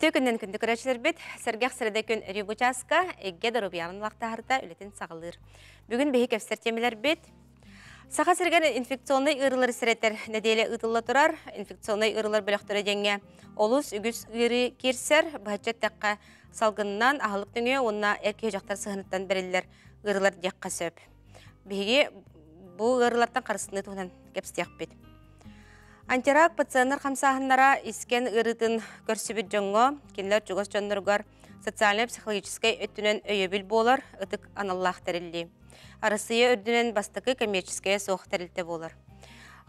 Үтүө күннэн күндү көрөөччүлэрбит, сэргэх сэрдэ күн өрүү бу чааска Эгге доруобуйаҕын улахтаһарта үлэтин саҕалыыр. Бүгүн биһи кэпсэр тиэмэлэрбит Саха сиригэр инфекционнай ыарыылары сэрэтэр нэдиэлэ ыытылла турар. Инфекционнай ыарыылар бөлөхтөрө диэҥҥэ олус үгүс ыарыы киирсэр. Быһаччы эттэххэ, салгынынан, аһылык нөҥүө уонна эр киһи дьахтар сыһыаныттан бэриллэр ыарыылар диэххэ сөп. Биһиги бу ыарыылартан харыстыныы туһунан кэпсиэхпит. Антирак пациеннар хамсааһыннара искэн ыарыытын көрсүбүт дьоҥҥо, кинилэр чугас дьонноругар социальнай-психологическай өттүнэн өйөбүл буолар ытык аналлаах тэриллии. Арассыыйа үрдүнэн бастакы коммерческайа суох тэрилтэ буолар.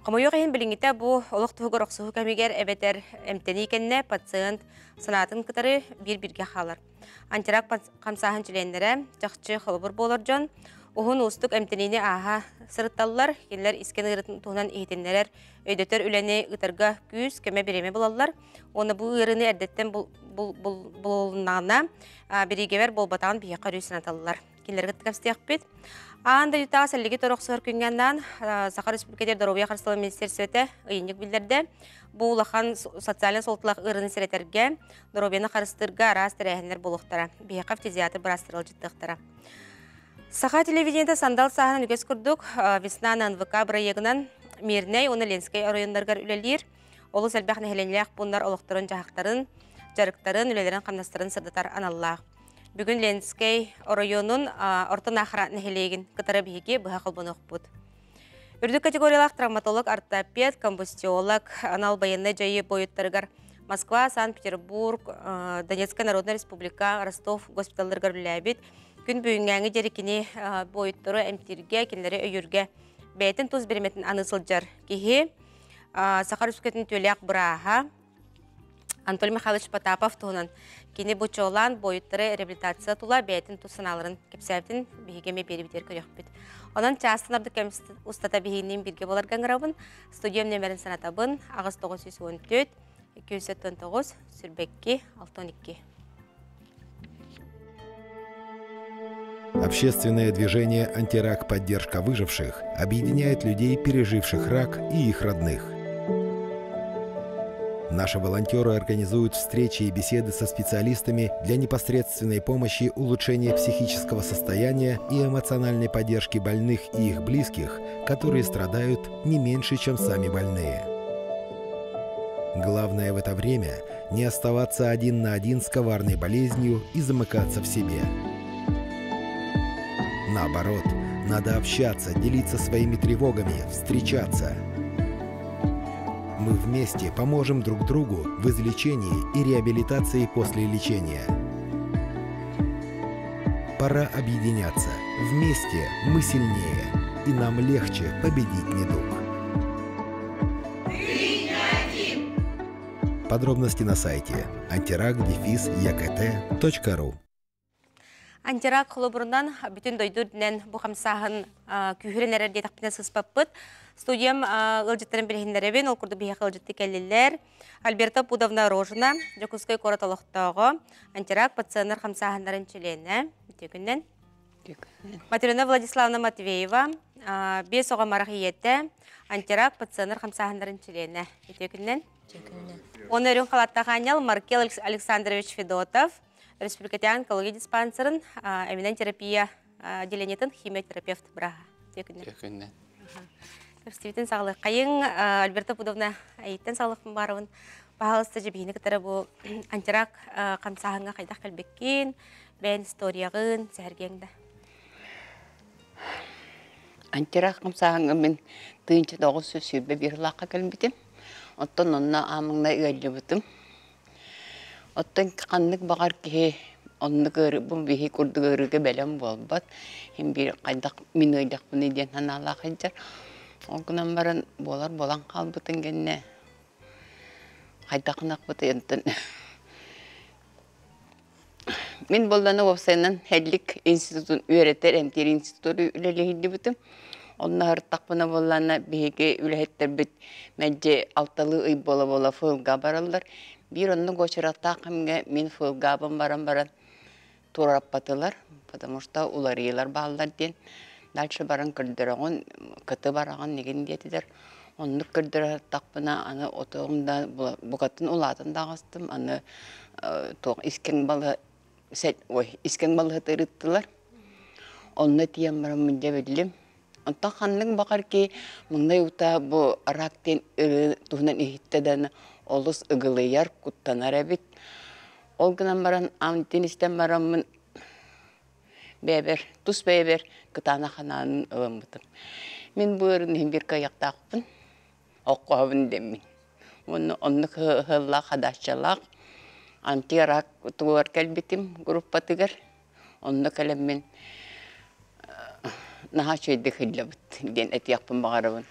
Хомойуох иһин билиҥҥитэ бу олох туһугар охсуһуу кэмигэр эбэтэр эмтэнии кэннэ пациент санаатын кытары биир-бииргэ хаалар. Антирак хамсааһын чилиэннэрэ, чахчы холобур буолар дьон, уһун уустук эмтэниини ааһа сырытталлар, кинилэр искэн ыарыытын туһунан иһитиннэрэр, өйдөтөр үлэни ыытарга күүс, көмө бириэмэ булаллар. Уонна бу ыарыыны эрдэттэн булуннаҕына, бириигэбэр буолбатаҕын биһиэхэ өрүү санаталлар. Кинилэргэ кэпсиэхпит. Аан дойдутааҕы сэллиги торохсуһар күҥҥэ анаан Саха Республикатыгар доруобуйа харыстабылын министиэристибэтэ ыйынньык биллэрдэ. Бу улахан социальнай суолталаах ыарыыны сэрэтэргэ, доруобуйаны харыстыырга араас тэрээһиннэр буолуохтара. Биһиэхэ фтизиатр быраастар ыалдьыттыахтара. Саха телевидениета сандал сааһынан үгэс курдук Весна на НВК бырайыагынан Мирнэй уонна Ленскэй оройуоннарыгар үлэлиир. Олус элбэх нэһилиэнньэлээх пууннар олохторун-дьаһахтарын, дьарыктарын, үлэлэрин-хамнастарын сырдатар аналлаах. Бүгүн Ленскэй оройуонун Орто Наахара нэһилиэгин кытары биһиги быһа холбонуохпут. Үрдүк категориялаах травматолог, ортопед, комбустиолог, анал байыаннай дьайыы буойуттарыгар Москва, Санкт-Петербург, Донецкая Народная Республика, Ростов госпиталларыгар үлэлээбит. Күн бүгүҥҥээҥи диэри кини буойуттары эмтииргэ, кинилэри өйүүргэ бэйэтин тус биримэтин аны сылдьар киһи. Саха Республикатын үтүөлээх бырааһа, Анатолий Михайлович Потапов туһунан кини бу чуолаан буойуттары реабилитация тула бэйэтин тус санааларын кэпсээбитин биһиги эмиэ биэрибитигэр көрүөхпүт. Онон чаастан ордук кэм устата биһигинниин бииргэ буоларга ыҥырабын. Студиям нөмерин санатабын 8914 279 22 62. Общественное движение «Антирак. Поддержка выживших» объединяет людей, переживших рак и их родных. Наши волонтеры организуют встречи и беседы со специалистами для непосредственной помощи улучшения психического состояния и эмоциональной поддержки больных и их близких, которые страдают не меньше, чем сами больные. Главное в это время – не оставаться один на один с коварной болезнью и замыкаться в себе. Наоборот, надо общаться, делиться своими тревогами, встречаться. Мы вместе поможем друг другу в излечении и реабилитации после лечения. Пора объединяться. Вместе мы сильнее, и нам легче победить недуг. Ты не один! Подробности на сайте antirak-ekt.ru. Антирак холобурунан бүтүн дойду үрдүнэн бу хамсааһын күүһүрэн эрэр диэтэхпинэ сыспаппыт. Студиям ыалдьыттарын билиһиннэрэбин, ол курдук биһиэхэ ыалдьытты кэллилэр. Альберта Пудовна Рожина, Дьокуускай куорат олохтооҕо, антирак пациеннар хамсааһыннарын чилиэнэ. Үтүө күннэн. Матрена Владиславовна Матвеева, биэс оҕо марах ийэтэ, антирак пациеннар хамсааһыннарын чилиэнэ. Үтүө күннэн. Уонна үрүҥ халаттаах аанньал Маркел Александрович Федотов, Республикатааҕы онкология диспансерын эминэн терапия отделениетын химиотерапевт бырааһа. Үтүө күннэн. Көрсүбүтүн саҕалыаххайыҥ. Альберта Пудовна эйиттэн саҕалыахпын баарабын. Баһаалыста дьэ кытары бу антирак хамсааһыҥҥа хайдах кэлбиккин, бэйэн историяҕын сэһэргиэҥ да. Антирак хамсааһыҥҥа мин 1921 сыллаахха кэлбитим. Оттон онно аамаҥнай ыалдьыбытым. Оттон ханнык баҕар киһи оннук ыарыы бу биһи курдук ыарыыга бэлэм буолбат. Син биир хайдах мин ыайдахпыный диэн санаалаах сылдьар. Ол гынан баран буолар буолан хаалбытын кэннэ хайдах гынахпытый онтон Мин буоллана уопсайынан Хеллик институтун үөрэтэр эмтиир институту үлэлиһиллибитим. Онно аһыртахпына буоллаана биһиги үлэһиттэрбит мэлдьи алталыы ый буола-буола ФЛГ бараллар. Биир оннук уочараттаах кэмҥэ мин ФЛГ-бын баран баран туораппатылар, потому что уларыйыылар бааллар диэн. Дальше баран көрдөрөҕүн, кыты бараҕын игин диэтилэр. Оннук көрдөрө аны отоҕум да букатын улаатан да аҕыстым. Аны туох искэҥ балыһа ой искэҥ балыһа тырыттылар. Онно тиийэн бараммын дьэ биллим. Онтон ханнык баҕар ки маҥнай утаа бу рак диэн ырыы туһунан иһиттэ да олус ыгылыйар, куттанар эбит. Ол гынан баран аан истэн бараммын бэйэбэр, тус бэйэбэр кытаанах анаанын ылыммытым. Мин бу ыарыыны иһин биир кыайыахтаахпын, оккоһобун дэммин. Уонна оннук ыһыллаах хадааччалаах антирак тугар кэлбитим группатыгар. Онно кэлэммин наһаа үчүгэйдик ыһыллабыт диэн этиэхпин баҕарабын.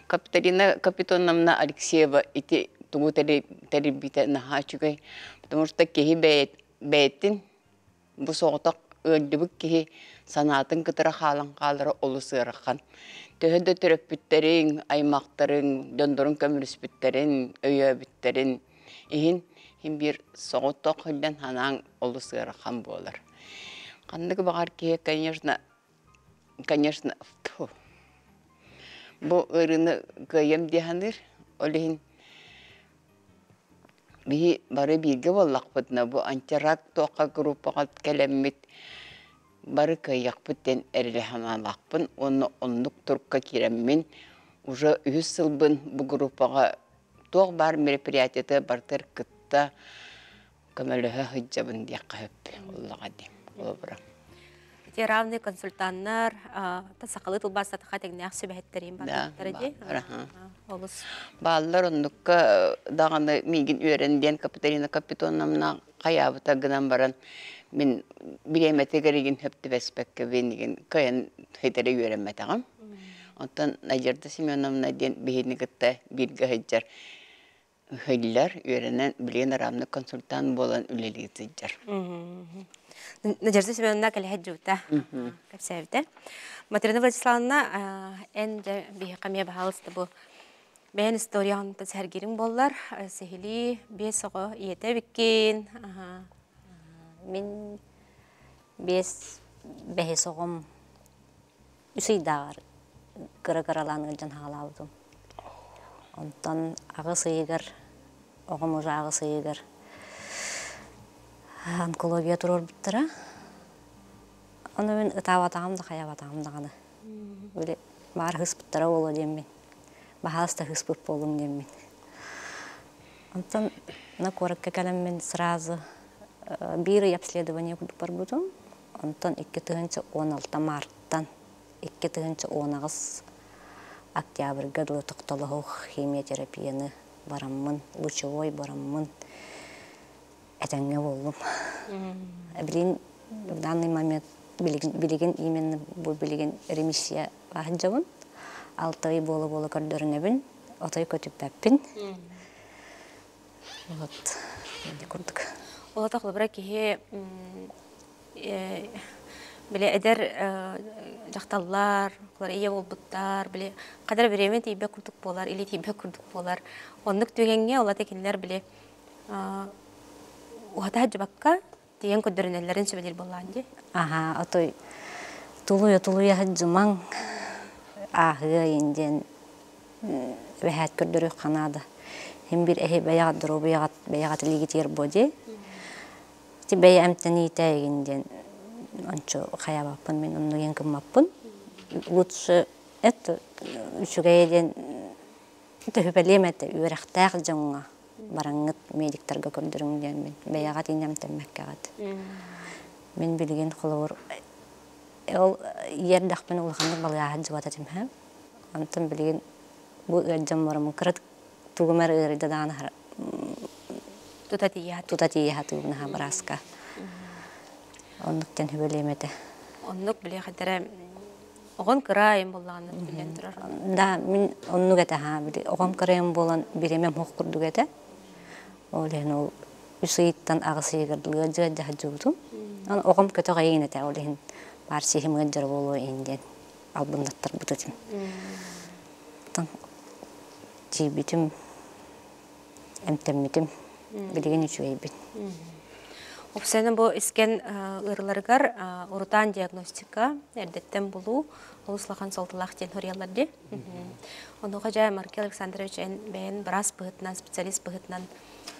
Капиталина Капитоновна Алексеева ити тугу тэрийбитэ наһаа үчүгэй. Потому что киһи бэйэтин бу соҕотох ыалдьыбыт киһи санаатын кытары хаалан хаалара олус ыарахан. Төһө да төрөппүттэриҥ, аймахтарыҥ, дьоннорун көмүлүспүттэрин, өйөөбүттэрин иһин иһин биир соҕотох сылдьан санааҥ олус ыарахан буолар. Ханнык баҕар киһи, конечно, конечно, бу ыарыыны кыайыам дии саныыр. Ол иһин Биһи бары бииргэ буоллахпытына, бу антирак туохха группаҕа кэлэммит бары кыайыахпыт диэн эрэлэ санаалаахпын уонна оннук турукка киирэммин уже үһүс сылбын бу группаҕа туох баар мероприятиета барытыгар кытта көмөлөһө сылдьабын диэххэ сөп буоллаҕа дии холобура. Ити равный консультаннар сахалыы тылбаастатыха тэҥнээх сүбэһиттэриин барбыттара дии. Олус. Бааллар оннукка даҕаны миигин үөрэн диэн Капиталина Капитоновна хайаабыта гынан баран мин бириэмэтигэр игин хөп түбэспэккэбин игин кыайан хитэрэ үөрэммэтэҕим. Оттон Надежда Семеновна диэн биһини кытта бииргэ сылдьар Ыһыллар, үөрэнэн, билигин араамнык консультант буолан үлэлии сылдьар. Надежда Семеновна кэлэһэ дьуута кэпсээбитэ. Матрена Владиславовна, эн дьэ биһиэхэ эмиэ баһаалыста бу бэйэн историяҕын сэргириҥ буоллар, сиһилии биэс оҕо ийэтэ эбиккин. Мин биэс бэһис оҕом үс ыйдааҕар кыра-кыралаан ыалдьан хаалаабытым. Онтон аҕыс ыйыгар, оҕом уже аҕыс ыйыгар онкология туруорбуттара. Ону мин ытаабатаҕым да хайаабатаҕым даҕаны. Били баар ыһыспыттара буолуо диэммин, баһаалыста ыһыспыт буолуҥ диэммин. Онтон на куоракка кэлэммин сразу биир ый обследование курдук барбытым. Онтон 2016 маартан 2018 октябрьга дылы тохтолоһуох химиотерапияны бараммын, лучевой бараммын этэҥҥэ буоллум. Билигин в данный момент билигин именно бу билигин ремиссия сылдьабын. Алта ый буола-буола көрдөрүнэбин, отой көтүппэппин. Вот, ити курдук. Олото холобура киһи били эдэр дьахталлар, ийэ буолбуттар, били хадара бириэмэ тиийбэт курдук буолар, или тиийбэт курдук буолар. Оннук түгэҥҥэ олата кинилэр били уһата сылдьыбакка тиийэн көрдөрүнэллэрин сүбэлиир буоллаҕын дии. Аһаа, отой тулуйа-тулуйа сылдьымаҥ, ааһыа иин диэн эбэһээт көрдөрүөххэ наада. Һин биир эһи бэйэҕит доруобуйаҕыт бэйэҕит илиигитигэр буо дии. Ити бэйэ эмтэниитэ игин диэн ончу хайаабаппын мин оннук иэн гыммаппын. Лучше это үчүгэйэ диэн төһүбэлиэм этэ үөрэхтээх дьоҥҥо бараҥҥыт медиктарга көрдөрүҥ диэн мин бэйэҕит инэмтэммэккэҕит. Мин билигин холобур ол иэрдэхпин улаханнык балыйааһын дьыбата этим Онтон билигин бу ыалдьан бараммын кыра тугум эрэ ыарыйда даҕаны тута тиийэ тута тиийэ сатыыбын аһа бырааска. Оннук диэн сүбэлиэм этэ. Оннук билиэхэтэрэ оҕон кыра айым буоллаҕына билэн турар. Да, мин оннук этэ ха били оҕом кырайым буолан бириэмэм суох курдук этэ. Ол иһин ол үс ыйыттан аҕыс ыйыгар дылы ыалдьа сылдьыбытым. Аны оҕом көтөх эйигин этэ ол иһин баар сиһим ыалдьар буолуо иһин диэн албыннаттарбыт этим. Тиийбитим, эмтэммитим, билигин үчүгэйбин. Опсайынан бу искэн ыарыыларыгар урутаан диагностика, эрдэттэн булуу олус улахан суолталаах диэн суруйаллар дии. Онуоха дьэ Маркел Александрович эн бэйэн быраас быһыытынан, специалист быһыытынан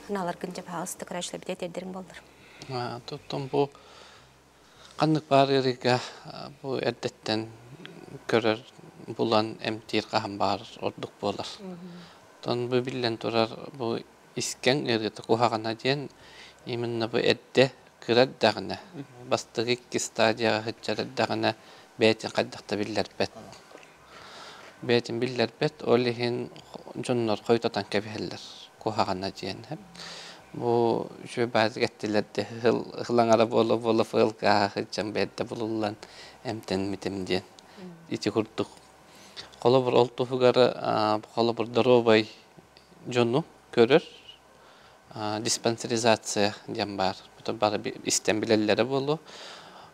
аналаргын дьэ баһаҕыс тыкырачлабите тиэрдэрин буоллар. Туттум бу ханнык баар ыарыыга бу эрдэттэн көрөр булан эмтиир хаһан баар ордук буолар. Оттон бу биллэн турар бу искэҥ ыарыыта куһаҕана диэн именно бу эрдэ кыра эрдэҕинэ бастакы икки стадияҕа сылдьар эрдэҕинэ бэйэтин хайдах да биллэрбэт. Бэйэтин биллэрбэт, ол иһин дьоннор хойутатан кэбиһэллэр куһаҕана диэн. Бу үчүгэй баайдык эттилэр де ылаҥара буола-буола фылга сылдьан бэрдэ булуллан эмтэммитим диэн. Ити курдук. Холобур, ол туһугар холобур доруобай дьону көрөр диспансеризация диэн баар. Бары истэн билэллэрэ буолуо.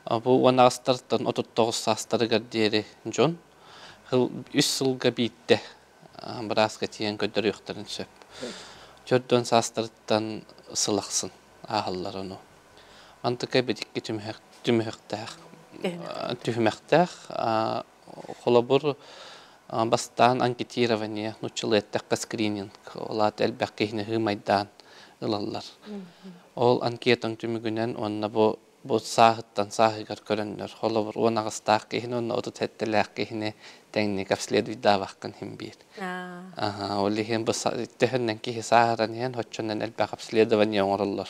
Бу 18-тартан 39 саастарыгар диэри дьон үс сылга биирдэ бырааска тиийэн көрдөрүөхтэрин сөп. 40 саастарыттан сыл ахсын ааһаллар ону. Мантыка битикки түмүһэхтээх түһүмэхтээх холобур бастаан анкетирование нууччалыы эттэххэ скрининг ол аата элбэх киһини һыымайдаан ылаллар. Ол анкетаҥ түмүгүнэн уонна бу бу сааһыттан сааһыгар көрөннөр холобур 18-таах киһини уонна 37-лээх киһини тэҥник обследуйдаабаккын иһин биир. Ол иһин бу төһөннөн киһи сааһыран иһэн оччонон элбэх обследование оҥороллор.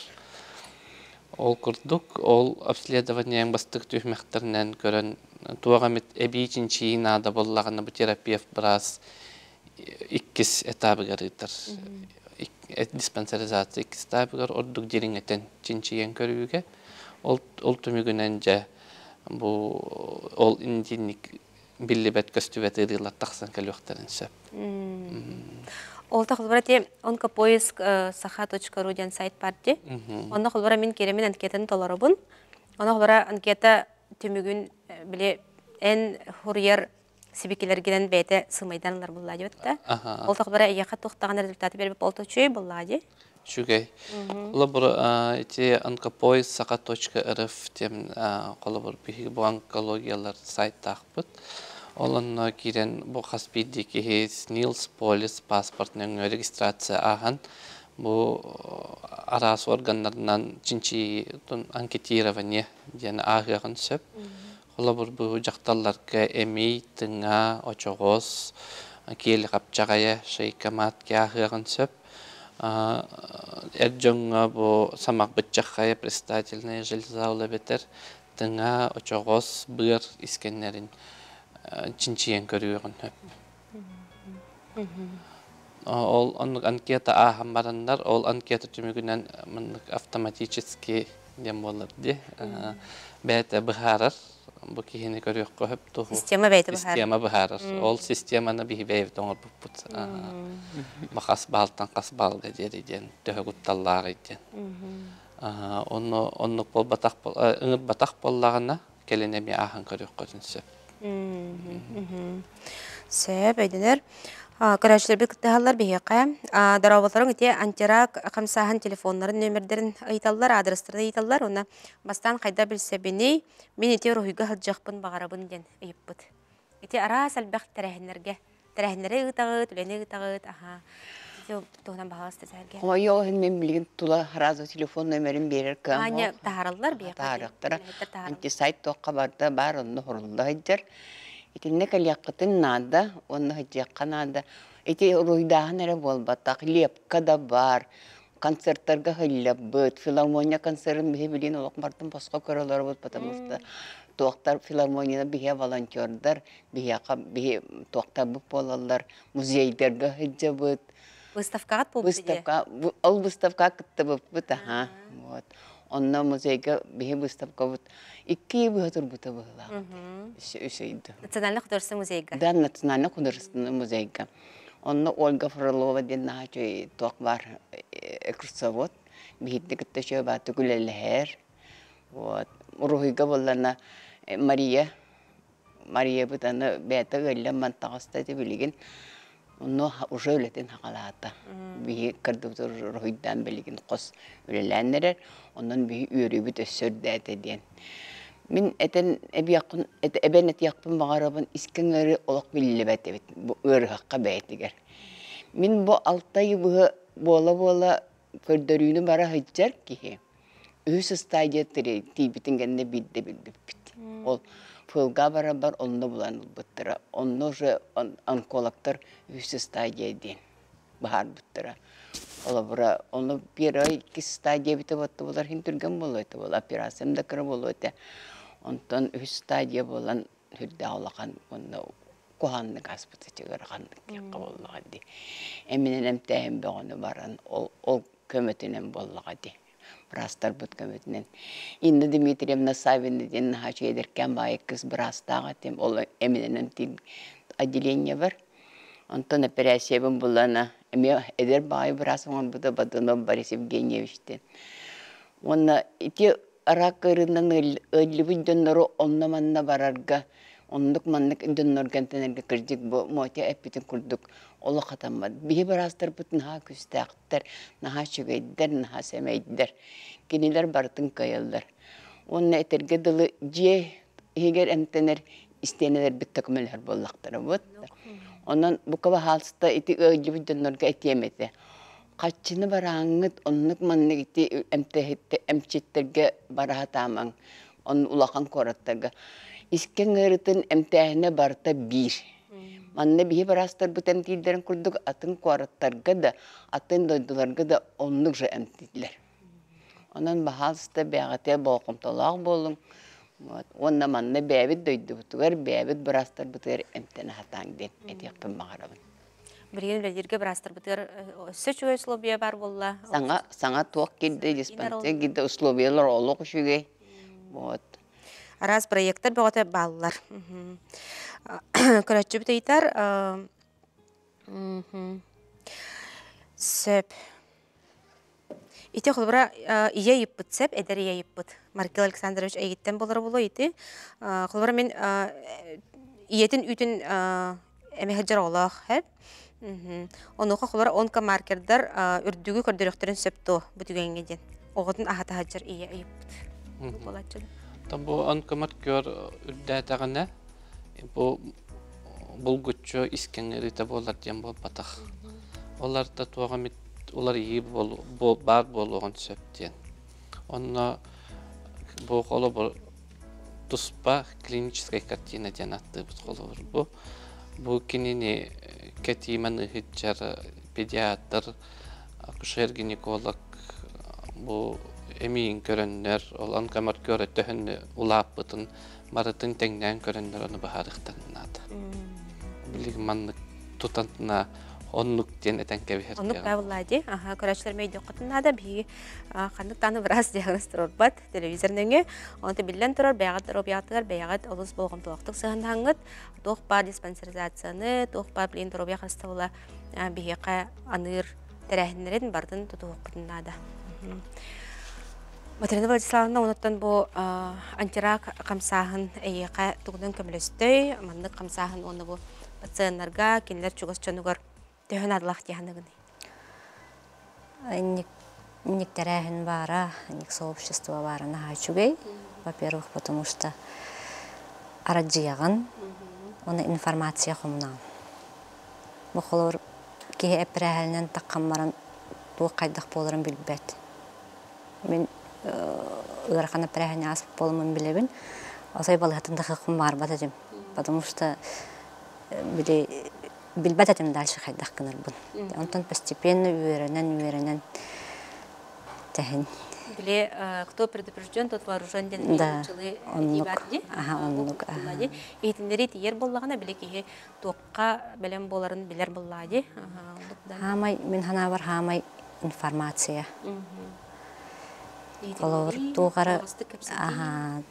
Ол курдук ол обследованиеҥ бастакы түһүмэхтэринэн көрөн туох эмит эбии чинчийии наада буоллаҕына бу терапевт быраас иккис этабыгар ыытар. Диспансеризация иккис этабыгар ордук дириҥэтэн чинчийэн көрүүгэ. Ол, ол түмүгүнэн дьэ бу ол интинник биллибэт көстүбэт ыарыылар тахсан кэлиэхтэрин сөп. Ол холобура ти онкопоиск саха.ру диэн сайт бар ди. Онно холобура мин киирэмин анкетаны толоробун. Онно холобура анкета түмүгүн били эн хуруйар сибикилэргинэн бэйэтэ сымайдан ылар буллаа диэбит да. Ол холобура эйиэхэ туохтаҕына результаты бербит ол үчүгэй буллаа ди. Үчүгэй. Холобур ити онкопоиск саха.рф диэн холобур биһиги бу онкологиялар сайтаахпыт. Ол онно киирэн бу хас биирдии киһи СНИЛС, полис, паспорт нөҥүө регистрация ааһан бу араас органнарынан чинчийии анкетирование диэн ааһыаҕын сөп. Холобур, бу дьахталларга эмий, тыҥа, очоҕос, киэли хапчаҕайа, шейка матки ааһыаҕын сөп. Эр дьоҥҥо бу самах быччаххайа предстательная железа ол эбэтэр тыҥа, очоҕос, быар искэннэрин чинчийэн көрүөҕүн сөп. Ол оннук анкета ааһан бараннар, ол анкета түмүгүнэн маннык автоматически диэн буолар дии. Бэйэтэ быһаарар, бу киһини көрүөххэ сөп туһу. Система бэйэтэ быһаарар. Система быһаарар. Ол системаны биһи бэйэбит оҥорбуппут. Хас баалтан хас баалга диэри диэн төһө кутталлааҕый диэн. Онно оннук буолбатах ыҥырбатах буоллаҕына кэлин эмиэ ааһан көрүөххүтүн сөп. Сөп, өйдөнөр. Көрөөччүлэрбит кыттыһаллар биһиэхэ. Дорооболоруҥ ити антирак хамсааһын телефоннарын нүөмэрдэрин ыйыталлар, аадырыстарын ыйыталлар. Уонна бастаан хайда билсэбиний, мин ити уруһуйга сылдьыахпын баҕарабын диэн ыйыппыт. Ити араас элбэх тэрээһиннэргэ тэрээһиннэри ыытаҕыт, үлэни ыытаҕыт, аха. Туһунан баһаҕаста сэһэргэ. Хомойуох иһин мин билигин тула сразу телефон номерин биэрэр кыам Аня таһаараллар биһиэхэ. Таһаарыахтара. Антисайт туохха барда баар онно хорулла сылдьар. Итиннэ кэлиэххитин наада уонна сылдьыахха наада. Ити уруһуйдааһын эрэ буолбатах, лепка да баар, концерттарга сылльабыт, филармония концерын биһи билигин олох бартын босхо көрө олоробут, потому что туохтар филармонияны биһиэ волонтердар, биһиэхэ биһи туохтарбыт буолаллар, музейдарга сылдьабыт. Выставкаҕыт буолбут Выставка, ол выставка кыттыбыппыт, аха, вот. Онно музейга биһи выставкабыт икки быһа турбута быһылаах. Үс ыйды. Национальный художественный музейга. Да, Национальный художественный музейга. Онно Ольга Фролова диэн наһаа үчүгэй туох баар экскурсовод. Биһиги кытта үчүгэй баатык үлэлэһэр. Вот. Уруһуйга буоллана Мария Мариябыт аны бэйэтэ ыаллан таҕыста ити билигин. Онно уже үлэтин хаҕалаата. Биһи кырдыбытыр уруһуйдаан билигин хос үлэлээн эрэр. Онон биһи үөрүүбүт өссө үрдээтэ диэн. Мин этэн эбиэххин эбэн этиэхпин баҕарабын искэҥ ыарыы олох биллибэт эбит бу ыарыһахха бэйэтигэр. Мин бу алта ый быһа буола-буола көрдөрүүнү бара сылдьар киһи үһүс ыстаадьыйа тиийбитин кэннэ биирдэ билбиппит. Ол ФЛГ барарбар онно булан ылбыттара. Онно уже онкологтар үһүс стадия диэн быһаарбыттара. Холобура, ону первый иккис стадия эбитэ буоллар иһин түргэн буолуо этэ буолла, операциям да кыра буолуо этэ. Онтон үһүс стадия буолан сүрдээх улахан уонна куһаҕаннык ааспыта ыараханнык диэххэ буоллаҕа дии. Эминэн эмтээһин бөҕөнү баран ол ол көмөтүнэн буоллаҕа дии. Быраастарбыт көмөтүнэн. Инна Дмитриевна Савина диэн наһаа үчүгэй эдэркээн баайы кыыс быраастаах этим. Ол эминэн эмтиир отделение бар. Онтон эпэрээссийэбин булана эмиэ эдэр баайы быраас оҥорбута Бодунов Борис Евгеньевич диэн. Уонна ити рак ыарыынан ыаллыбыт дьоннору онно-манна барарга, оннук-маннык дьоннорго эмтэнэргэ кырдьык бу Мотя эппитин курдук олох хатаммат. Биһи быраастарбыт наһаа күүстээхтэр, наһаа үчүгэйдэр, наһаа сэмэйдэр. Кинилэр барытын кыайаллар. Уонна этэргэ дылы дьиэ иһигэр эмтэнэр истиэнэлэрбит да көмөлөһөр буоллахтара вот. Онон бука баһаалыста ити ыалдьыбыт дьоннорго этиэм этэ. Хаччыны барааҥҥыт оннук-маннык ити эмчиттэргэ бара сатаамаҥ, он улахан куораттарга. Искэҥ ыарытын эмтээһинэ барыта биир. Манна биһи быраастарбыт эмтииллэрин курдук атын куораттарга да, атын дойдуларга да оннук же эмтииллэр. Онон баһаалыста бэйэҕитигэр болҕомтолоох буолуҥ. Уонна манна бэйэбит дойдубутугар, бэйэбит быраастарбытыгар эмтэнэ сатааҥ диэн этиэхпин баҕарабын. Билигин үлэлииргэ быраастарбытыгар өссө үчүгэй условия баар буолла. Саҥа саҥа туох киирдэ диспансер киирдэ условиялар олох үчүгэй. Вот. Араас проекттар бөҕөтө бааллар. Көрөөччүбүт ыйытар сөп. Ити холобура ийэ ыйыппыт сөп, эдэр ийэ ыйыппыт. Маркел Александрович эйигиттэн буолара буолуо ити. Холобура мин ийэтин үүтүн эмэ сылдьар оҕолоох һэп. Онуоха холобура онкомаркердар үрдүгү көрдөрүөхтэрин сөп дуо бу түгэҥҥэ диэн. Оҕотун аһата сылдьар ийэ ыйыппыт. Буолааччы. Бу онкомаркер үрдээтэҕинэ бу булгуччу искэҥ ыарыыта буолар диэн буолбатах. Олар да туох эмит уларыйыы баар буолуоҕун сөп диэн. Онно бу холобур туспа клиническая картина диэн аттыыбыт холобур бу. Бу кинини кэтиимэн ыһыддьар педиатр, акушер-гинеколог бу эмиин көрөннөр, ол онкомаркер өттөһөн улааппытын барытын тэҥнээн көрөннөр ону быһаарыахтарын наада. Билигин маннык тутантына оннук диэн этэн кэбиһэр. Оннук бааллаа дии. Аха, көрөөччүлэр өйдүөххүтүн наада. Биһиги ханнык даҕаны быраас диагноз туруорбат телевизор нөҥүө. Онто биллэн турар, бэйэҕит доруобуйаҕытыгар бэйэҕит олус болҕомтолоохтук сыһыаннаһаҥҥыт, туох баар диспансеризацияны, туох баар билигин доруобуйа харыстабыла биһиэхэ аныыр тэрээһиннэрин барытын тутуһуохпутун наада. Матрена Владиславовна, онуттан бу антирак хамсааһын эйиэхэ тугунан көмөлөстөй, маннык хамсааһын уонна бу пациеннарга, кинилэр чугас дьонугар төһө наадалаах дии саныгыный? Инник инник тэрээһин баара, инник сообщество баара наһаа үчүгэй. Во-первых, потому что арадьыйаҕын, уонна информация хомунаҕын. Бу холобур киһи эппирээһэлинэн таххан баран туох хайдах буоларын билбэт. Мин ыарахан эппирээһини ааспыт буоламмын билэбин. Отой балыһатын да хыкпын баарбат этим. Потому что били билбэт этим дальше хайдах гынарбын. Онтон постепенно үөрэнэн үөрэнэн тэһин. Били кто предупрежден, тот вооружен диэн Да, чылы оннук. бар дии. Аха, оннук. Аха. Иһитиннэрии тиийэр буоллаҕына, били киһи туохха бэлэм буоларын билэр буоллаҕа дии. Хаамай, мин санаабар хаамай информация. Холобур, туох эрэ аха,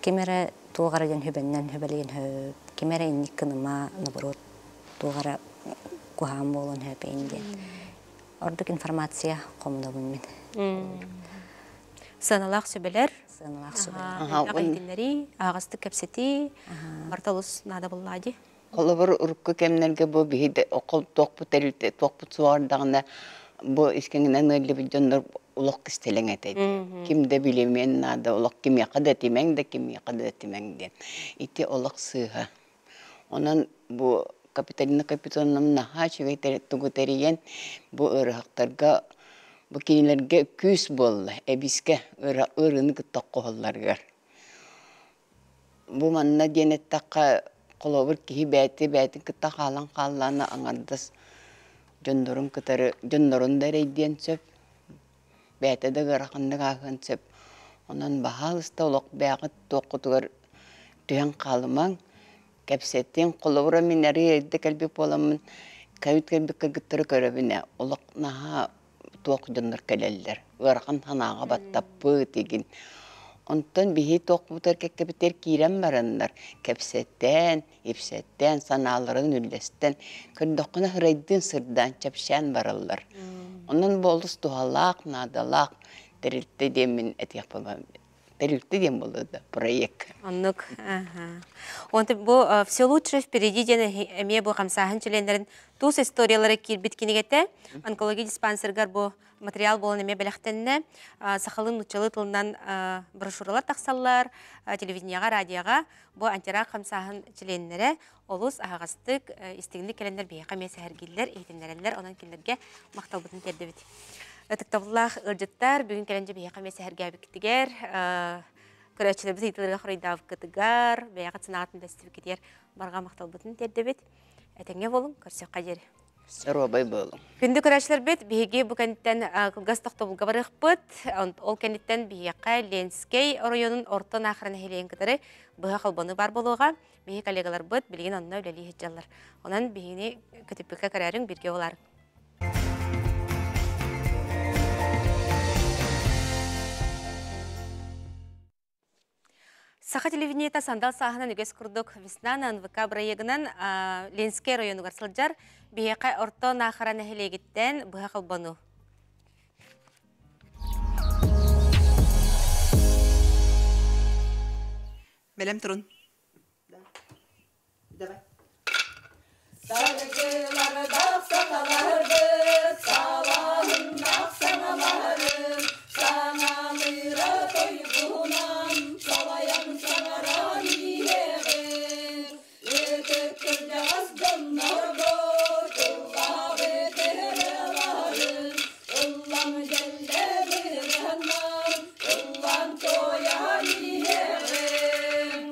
ким эрэ туох эрэ диэн хүбэннэн хүбэлиэн хөп, ким эрэ инник гыныма, наоборот, туох эрэ куһаҕан буолуон хөп диэн. Ордук информация хомунабын мин. Сыаналаах сүбэлэр, Сыаналаах сүбэлэр. Элбэх иһитиннэрии, аһаҕастык кэпсэтии, барыта олус наада буоллаҕа дии. Холобур, урукку кэмнэргэ бу биһи туохпут тэрилтэ туохпут суоҕардаҕына бу искэҥинэн ыаллыбыт дьоннор олох кистэлэҥ этэ Ким да билимиэн наада, олох кимиэхэ да этимэҥ да, кимиэхэ да этимэҥ диэн. Ити олох сыыһа. Онон бу Капиталина Капитоновна наһаа үчүгэй тугу тэрийэн бу ыарыһахтарга бу кинилэргэ күүс буолла эбискэ ыарыыны кытта оххоһоллоругар. Бу манна диэн эттэххэ, холобур, киһи бэйэтэ бэйэтин кытта хаалан хааллаҕына аҥардас дьоннорун кытары дьоннорун да эрэйдиэн сөп, бэйэтэ да ыараханнык ааһыан сөп. Онон баһаалыста олох бэйэҕит туоххутугар түһэн хаалымаҥ, кэпсэтиҥ. Холобура, мин арыый эрдэ кэлбит буоламмын, кэлбит кэлбит кыргыттары көрөбүн ээ, олох наһаа туох дьоннор кэлэллэр, ыарахан санааҕа баттаппыт игин. Онтон биһи туохпутугар кэккэбитигэр киирэн бараннар, кэпсэтэн, ипсэтэн, санааларын үллэстэн, көрдөххүнэ һырайдыын сырдаан, чэпчээн бараллар. Онон бу олус туһалаах, наадалаах тэрилтэ диэммин этиэхпин тэрилтэ диэн буолуо да проект. Оннук. Онтон бу «Все лучшее впереди» диэн эмиэ бу хамсааһын чилиэннэрин тус историялара киирбит кинигэтэ. Онкология диспансерыгар бу материал буолан эмиэ бэлэхтэннэ. Сахалыы нууччалыы тылынан брошюралар тахсаллар, телевидениеҕа, радиоҕа бу антирак хамсааһын чилиэннэрэ олус аһаҕастык, истиҥник кэлэннэр биһиэхэ эмиэ сэһэргииллэр, иһитиннэрэллэр. Онон кинилэргэ махталбытын тиэрдэбит. Ытыктабыллаах ыалдьыттар, бүгүн кэлэн дьэ биһиэхэ эмиэ сэһэргээбиккитигэр, көрөөччүлэрбит ыйытыыларга хоруйдаабыккытыгар, бэйэҕит санаатын бэстибиккитигэр барҕа махталбытын тиэрдэбит. Этэҥҥэ буолуҥ, көрсүөххэ диэри. Доруобай буолуҥ. Күндү көрөөччүлэрбит, биһиги бу кэнниттэн кылгас тохтобулга барыахпыт. Ол кэнниттэн биһиэхэ Ленскэй оройуонун Орто Наахара нэһилиэгин кытары быһа холбонуу баар буолуоҕа. Биһиги коллегаларбыт билигин онно үлэлии сылдьаллар. Онон биһигини көтүппүккэ көрөөрүҥ, бииргэ буолаарыҥ. Саха телевидениета сандал сааһынан үгэс курдук Весна на НВК бырайыагынан Ленскэй районугар сылдьар. Биһиэхэ Орто Наахара нэһилиэгиттэн быһа холбонуу. Бэлэм турун. Давай. Саргылардаах сахаларбыт, салаһыннаах саҥаларым, саҥалыыра тойгунан, салайан саҥаран иһэҕин. Ытык кырдьаҕас дьоннорбут, ыллаабыт ырыаларын, ыллам дьэллэ быыһанан, ыллаан туойан иһэҕин.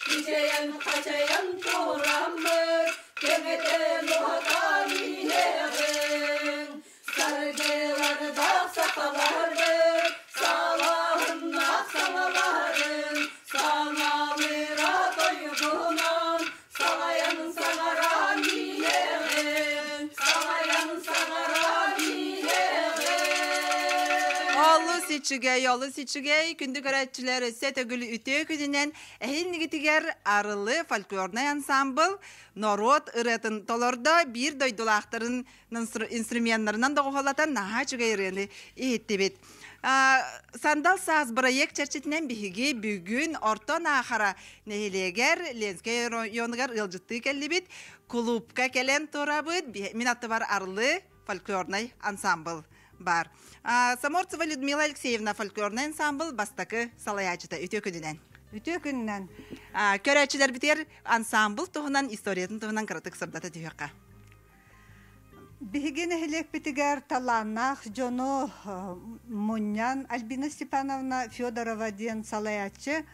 Кичэйэн-хачайан тураммыт, кэҥэтэн уһатан иһэҕин. Саргылардаах сахаларбыт, салаһыннаах саҥаларын, саҥалыыра тойгунан, салайан саҥаран иһэҕин, салайан саҥаран иһэҕин. Олус үчүгэй, олус үчүгэй. Күндү көрөөччүлэр, өссө төгүл үтүө күнүнэн эһиннигитигэр Арылы фольклорнай ансамбл норуот ырыатын толордо биир дойдулаахтарын инструменнарынан доҕуһуоллатан наһаа үчүгэй ырыаны иһиттибит. Сандал саас бырайыак чэрчитинэн биһиги бүгүн Орто Наахара нэһилиэгэр Ленскэй районугар ыалдьыттыы кэллибит. Кулуупка кэлэн турабыт. Мин аттыбар Арлы фольклорнай ансамбл баар. Саморцева Людмила Алексеевна фольклорнай ансамбл бастакы салайааччыта. Үтүө күнүнэн. Үтүө күнүнэн. Көрөөччүлэрбитигэр ансамбл туһунан, историятын туһунан кыратык сырдата түһүөххэ. Биһиги нэһилиэкпитигэр талааннаах дьону мунньан Альбина Степановна Федорова диэн салайааччы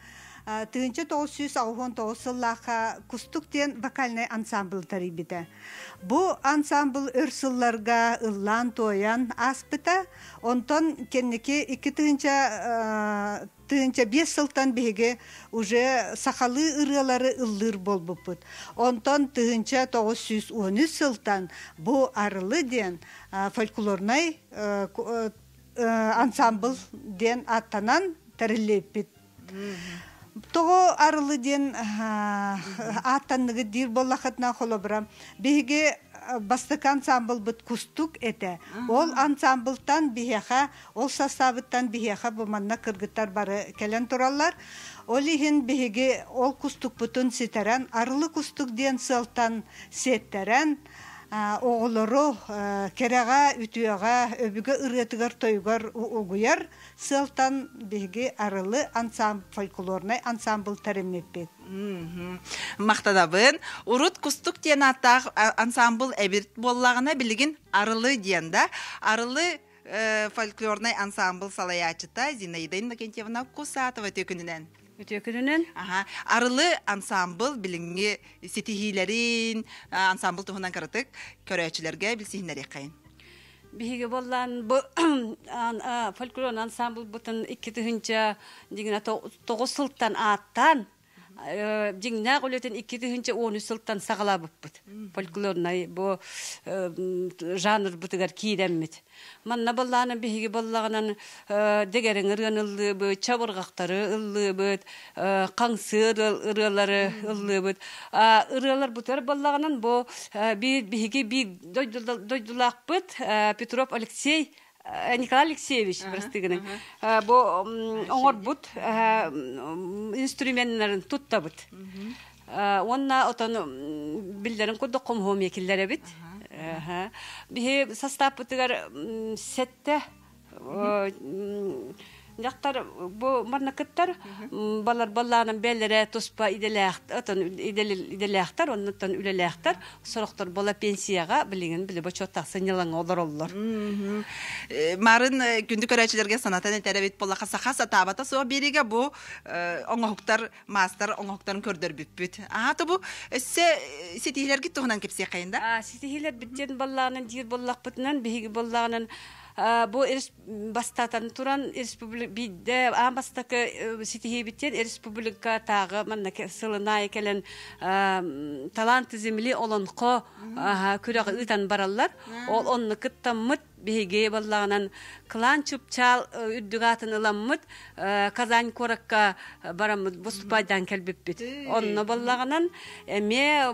1989 сыллаахха Кустук диэн вокальнай ансамбл тэрийбитэ. Бу ансамбл өр сылларга ыллаан-туойан ааспыта. Онтон кэнники 2000 5 сылтан биһиги уже сахалыы ырыалары ыллыыр буолбуппут. Онтон 1913 сылтан бу Арылы диэн фольклорнай ансамбл диэн ааттанан тэриллибиппит. Тоҕо Арылы диэн ааттанныгыт диир буоллахытына холобура биһиги бастакы ансамблбыт Кустук этэ. Ол ансамблтан биһиэхэ, ол састаабыттан биһиэхэ бу манна кыргыттар бары кэлэн тураллар. Ол иһин биһиги ол кустукпутун ситэрэн, Арылы Кустук диэн сыалтан сиэттэрэн, оҕолору кэрэҕэ, үтүөҕэ, өбүгэ ырыатыгар-тойугар угуйар сыалтан биһиги Арылы ансамбл, фольклорнай ансамбл тэриммиппит. Махтанабын. Урут Кустук диэн ааттаах ансамбл эбит буоллаҕына, билигин Арылы диэн да. Арылы фольклорнай ансамбл салайааччыта Зинаида Иннокентьевна Кусатова үтүө күнүнэн. Үтүө күнүнэн. Аха. Арылы ансамбл билиҥҥи ситиһиилэрин, ансамбл туһунан кыратык көрөөччүлэргэ билсиһиннэриэххэйин. Биһиги боллаан бу фольклор ансамблбытын 2000 дигина 9 сылтан ааттаан дьиҥнээх үлэтин 2013 сылтан саҕалаабыппыт. Фольклорнай бу жанрбытыгар киирэммит. Манна боллаана биһиги боллаҕынан дэгэрин ырыаны ыллыыбыт, чабырҕахтары ыллыыбыт, хаҥсыыр ырыалары ыллыыбыт. Ырыаларбытыгар боллаҕынан бу биһиги биир дойдулаахпыт Петров Алексей Николай Алексеевич бырастыгынан бу оҥорбут инструменнарын туттабыт. Уонна отон биллэрин курдук хомуһуом киллэрэбит. Биһи састааппытыгар сэтте дьахтар бу манна кыттар балар баллаанан бэллэрэ туспа идэлээх отон идэлээхтэр оннуттан үлэлээхтэр сорохтор бола пенсияҕа билигин били бочуоттаах сынньалаҥҥа олороллор. Марын күндү көрөөччүлэргэ санатан этэр эбит буоллаха саха сатаабата суох биэриигэ бу оҥоһуктар маастар оҥоһуктарын көрдөрбүппүт. Аха бу өссө ситиһиилэргит туһунан кэпсиэххэйин да? Ситиһиилэрбит диэн баллаанан диир буоллахпытынан биһиги боллаҕынан бу бастатан туран биирдэ аан бастакы ситиһиибиттэн республикатааҕы манна сылын аайы кэлэн таланты земли олонхо күрэҕи ыытан бараллар. Ол онно кыттаммыт биһиги баллаҕынан Кылаан Чыпчаал үрдүк аатын ыламмыт Казань куоракка бараммыт выступайдаан кэлбиппит. Онно баллаҕынан эмиэ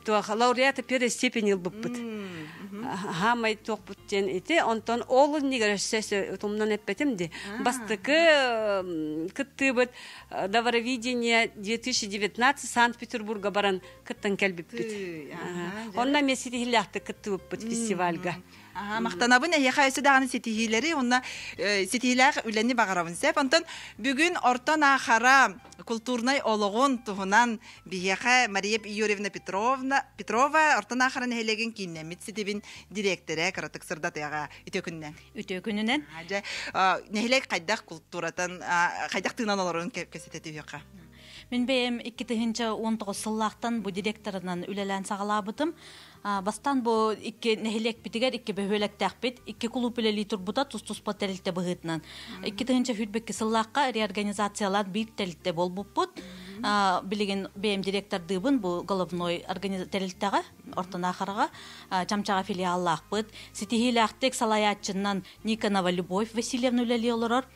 туох лауреата первой степени ылбыппыт. Хаамай туохпут диэн ити. Онтон ол иннигэр өссө утумнан эппэтим ди. Бастакы кыттыыбыт Добровидение 2019 Санкт-Петербурга баран кыттан кэлбиппит. Онно эмиэ ситиһиилээхтик кыттыбыппыт фестивальга. Махтанабын эһиэхэ өссө даҕаны ситиһиилэри уонна ситиһиилээх үлэни баҕарабын сөп. Онтон бүгүн Орто Наахара култуурнай олоҕун туһунан биһиэхэ Мария Юрьевна Петровна Петрова Орто Наахара нэһилиэгин кииннэммит ситибин дириэктэрэ кыратык сырдатыаҕа. Үтүө күнүнэн. Үтүө күнүнэн. Дьэ, нэһилиэк хайдах култууратын, хайдах тыынан олорорун кэпсэтэ түһүөххэ. Мин бэйэм 2019 сыллаахтан бу директорынан үлэлээн саҕалаабытым. Бастаан бу икки нэһилиэкпитигэр икки бөһүөлэктээхпит, икки кулууп үлэлии турбута тус-туспа тэрилтэ быһыытынан. 2022 сыллаахха реорганизациялаан биир тэрилтэ буолбуппут. Билигин бэйэм директордыыбын бу головной тэрилтэҕэ, Ортонаахараҕа Чамчаҕа филиаллаахпыт. Ситиһиилээхтик салайааччынан Никонова Любовь Васильевна үлэлии олорор.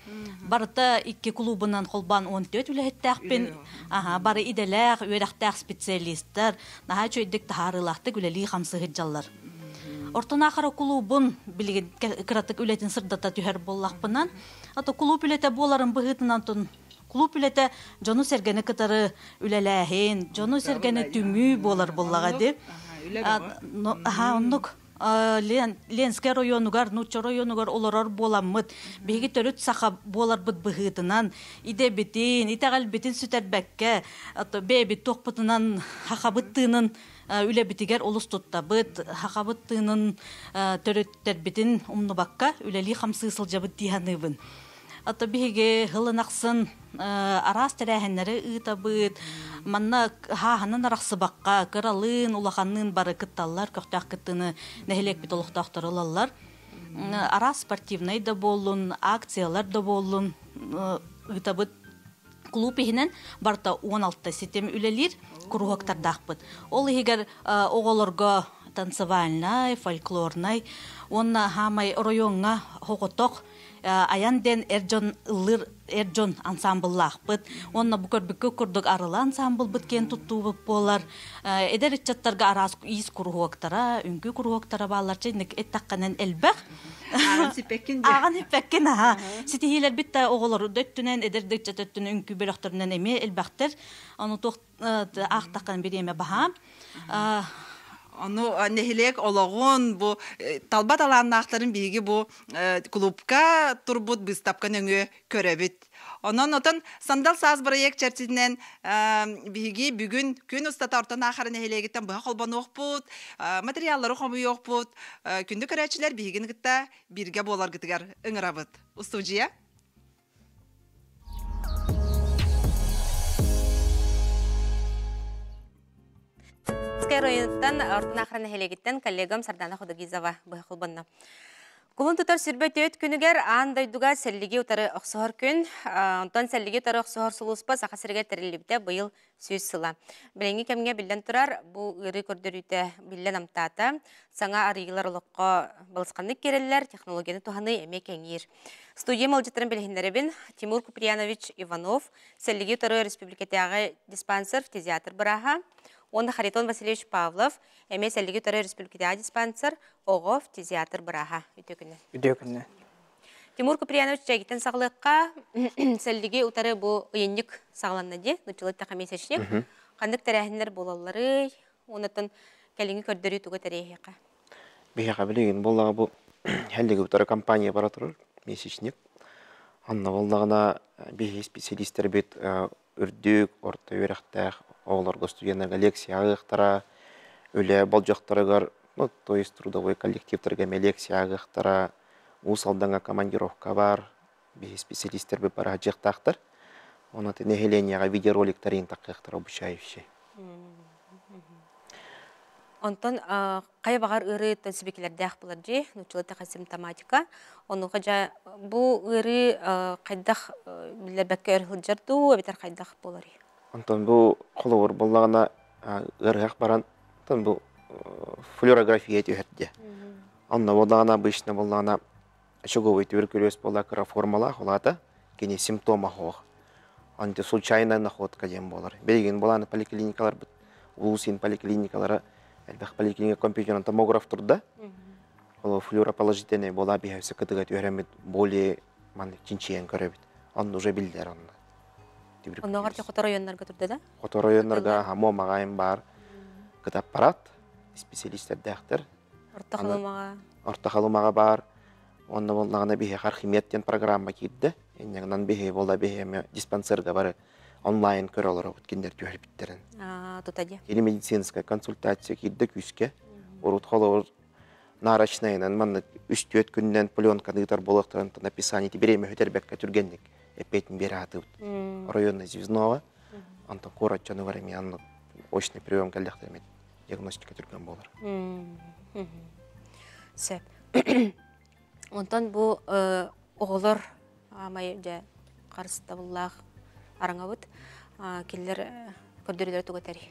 Барыта икки клубунан холбоон 14 үлэһиттээхпин. Аха, бары идэлээх, үөрэхтээх специалистар, наһаа үчүгэйдик таһаарыылаахтык үлэлии хамсыһыдьаллар. Ортонаахара кулуубун билигин кыратык үлэтин сырдата түһэр буоллахпынан, ато кулууп үлэтэ буоларын быһыытынан тун кулууп үлэтэ дьону-сэргэни кытары үлэлээһин, дьону-сэргэни түмүү буолар буоллаҕа ди. Аха, оннук Ленскэй оройуонугар, Нуучча оройуонугар олорор буоламмыт, биһиги төрүт саха буоларбыт быһыытынан, идэбитин, итэҕэлбитин сүтэрбэккэ, бэйэбит туохпутунан хахабыт тыынын үлэбитигэр олус туттабыт, хахабыт тыынын төрүттэрбитин умнубакка үлэлии-хамсыы сылдьабыт дии саныыбын. Ото биһиги һылын ахсын араас тэрээһиннэри ыытабыт. Манна хааһынан арахсыбакка, кыралыын, улаханныын бары кытталлар, көхтөөх кыттыыны нэһилиэкпит олохтоохторо ылаллар. Араас спортивнай да буоллун, акциялар да буоллун ыытабыт. Клуб иһинэн барыта 16 ситим үлэлиир куруһуоктардаахпыт. Ол иһигэр оҕолорго танцевальнай, фольклорнай уонна хаамай оройуоҥҥа хоҕотох. Аян ден эр дьон ыллыыр эр дьон ансаамбыллаахпыт. Уонна бу көрбүккэ курдук Арылы ансаамбылбыт киэн туттуубут буолар. Эдэр ыччаттарга араас иис куруһуоктара, үҥкүү куруһуоктара бааллар. Чэ, инник эттэххинэн элбэх. Ааҕан сиппэккин дии. Ааҕан сиппэккин, аха. Ситиһиилэрбит да оҕолору да өттүнэн, эдэр да ыччат өттүнэн үҥкүү бөлөхтөрүнэн эмиэ элбэхтэр. Ону туох аахтаххына бириэмэ баһаам. Ону нэһилиэк олоҕун бу талба талааннаахтарын биһиги бу клубка турбут быыстапка нөҥүө көрөбүт. Онон отон Сандал саас бырайыак чэрчитинэн биһиги бүгүн күн устата Орто Наахара нэһилиэгиттэн быһа холбонуохпут, материаллары хомуйуохпут. Күндү көрөөччүлэр биһигини кытта бииргэ буоларгытыгар ыҥырабыт. Устуудьуйа. Районуттан Орто Наахара нэһилиэгиттэн коллегам Сардана Ходогизова быһа холбонно. Кулун тутар сүрбэ түөт күнүгэр аан дойдуга сэллиги утары охсуһар күн. Онтон сэллиги утары охсуһар сулууспа Саха сиригэр тэриллибитэ быйыл 100 сыла. Билиҥҥи кэмҥэ биллэн турар, бу ыарыы көрдөрүүтэ биллэ намтаата. Саҥа арыйыылар олоххо балысханнык киирэллэр, технологияны туһаныы эмиэ кэҥиир. Студия малдьыттарын билиһиннэрэбин. Тимур Куприянович Иванов, Сэллиги утары республикатааҕы диспансер фтизиатр бырааһа, уонна Харитон Васильевич Павлов, эмиэ Сэллиги утары республикатааҕы диспансер оҕо фтизиатр бырааһа. Үтүө күнү. Үтүө күнү. Тимур Куприянович дьайгытын саҕалыахха сэллиги утары бу ыйынньык саҕаланна дии, нуччалыы месячник. Ханнык тэрээһиннэр буолалларый? Оннуттан кэлиҥҥи көрдөрүү тугу тэрийиэххэ? Биһиэхэ билигин буоллаҕа бу сэллиги утары компания бара турар, месячник. Онно буоллаҕына биһиги специалистэрбит үрдүк, орто үөрэхтээх оҕолорго студеннарга лекция ааҕыахтара, үлэ болдьохторугар, ну, то есть трудовой коллективтарга эмиэ лекция ааҕыахтара, Уус Алдаҥҥа командировка баар, биһи специалистэрбит бара сылдьыахтаахтар. Онон нэһилиэнньэҕэ видеороликтар иһин таххыахтара обучающий. Онтон хайа баҕар ыарыы сибикилэрдээх буолар дии, нууччалыы таха симптоматика. Онуоха дьэ бу ыарыы хайдах биллэрбэккэ өр сылдьар дуу, эбэтэр хайдах буоларый? Онтон бу холобур буоллаҕына ыарыһах баран, онтон бу флюорография түһэр дии. Онно буоллаҕына обычно буоллаҕына очаговый туберкулез буолла кыра формалаах, ол аата кини симптома суох. Анти случайная находка диэн буолар. Билигин буолааны поликлиникаларбыт, улуус иин поликлиникалара элбэх поликлиника компьютерный томограф турда. Ол флюороположительный буола биһэсэ кытыга түһэрэммит более маннык чинчийэн көрөбүт. Онно уже биллэр онно. Оннооҕор хотор районнарга турда да? Хотор районнарга хамо баар кыта аппарат специалистэрдээхтэр. Орто Халымаҕа. Орто Халымаҕа баар. Онно буоллаҕына биһиэхэ Архимед диэн программа киирдэ. Инньэ биһи буолла биһи диспансерга бары онлайн көрө олоробут кинилэр түһэрбиттэрин. Тута дии. Или медицинская консультация киирдэ күүскэ. Урут холобур нарочнайынан маннык үс-түөрт күнүнэн пленканы ыытар буолуохтарын написание бириэмэ бүтэрбэккэ түргэнник эппиэтин биэрэ сатыыбыт. Районный Звездного, онтон куорат дьонугар эмиэ оннук очный прием кэллэхтэринэ диагностика түргэн буолар. Сөп. Онтон бу оҕолор аамай дьэ харыстабыллаах араҥабыт кинилэр көрдөрүүлэрэ тугу этэрий?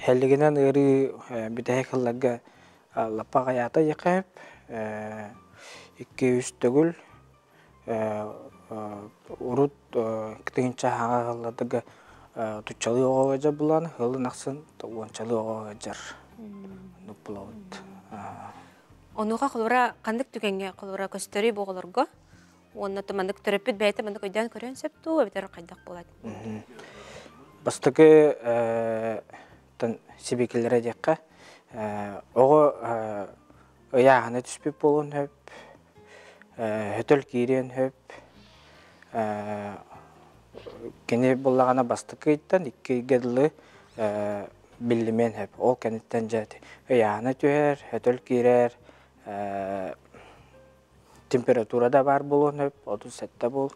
Һэллигинэн ыарыы бүтэһик сылларга лаппа аҕыйаата диэххэ сөп. Икки-үс төгүл урут тыһыынча хаҥа сылларга туччалыы оҕо ыалдьар булан сылын ахсын уончалыы оҕо ыалдьар оннук булабыт. Онуоха холобура ханнык түгэҥҥэ холобура көстөрүй бу оҕолорго уонна маннык төрөппүт бэйэтэ маннык өйдөөн көрүөн сөп дуу эбэтэр хайдах буолат? Бастакы сибикилэрэ диэххэ оҕо ыйааһына түспүт буолуон сөп, хөтөл киириэн сөп. Кини буллаҕына бастакы ыйтан икки ыйга дылы биллимиэн сөп. Ол кэнниттэн дьэ ыйааһына түһэр, хөтөл киирэр, температура да баар буолуон сөп, 37 буол.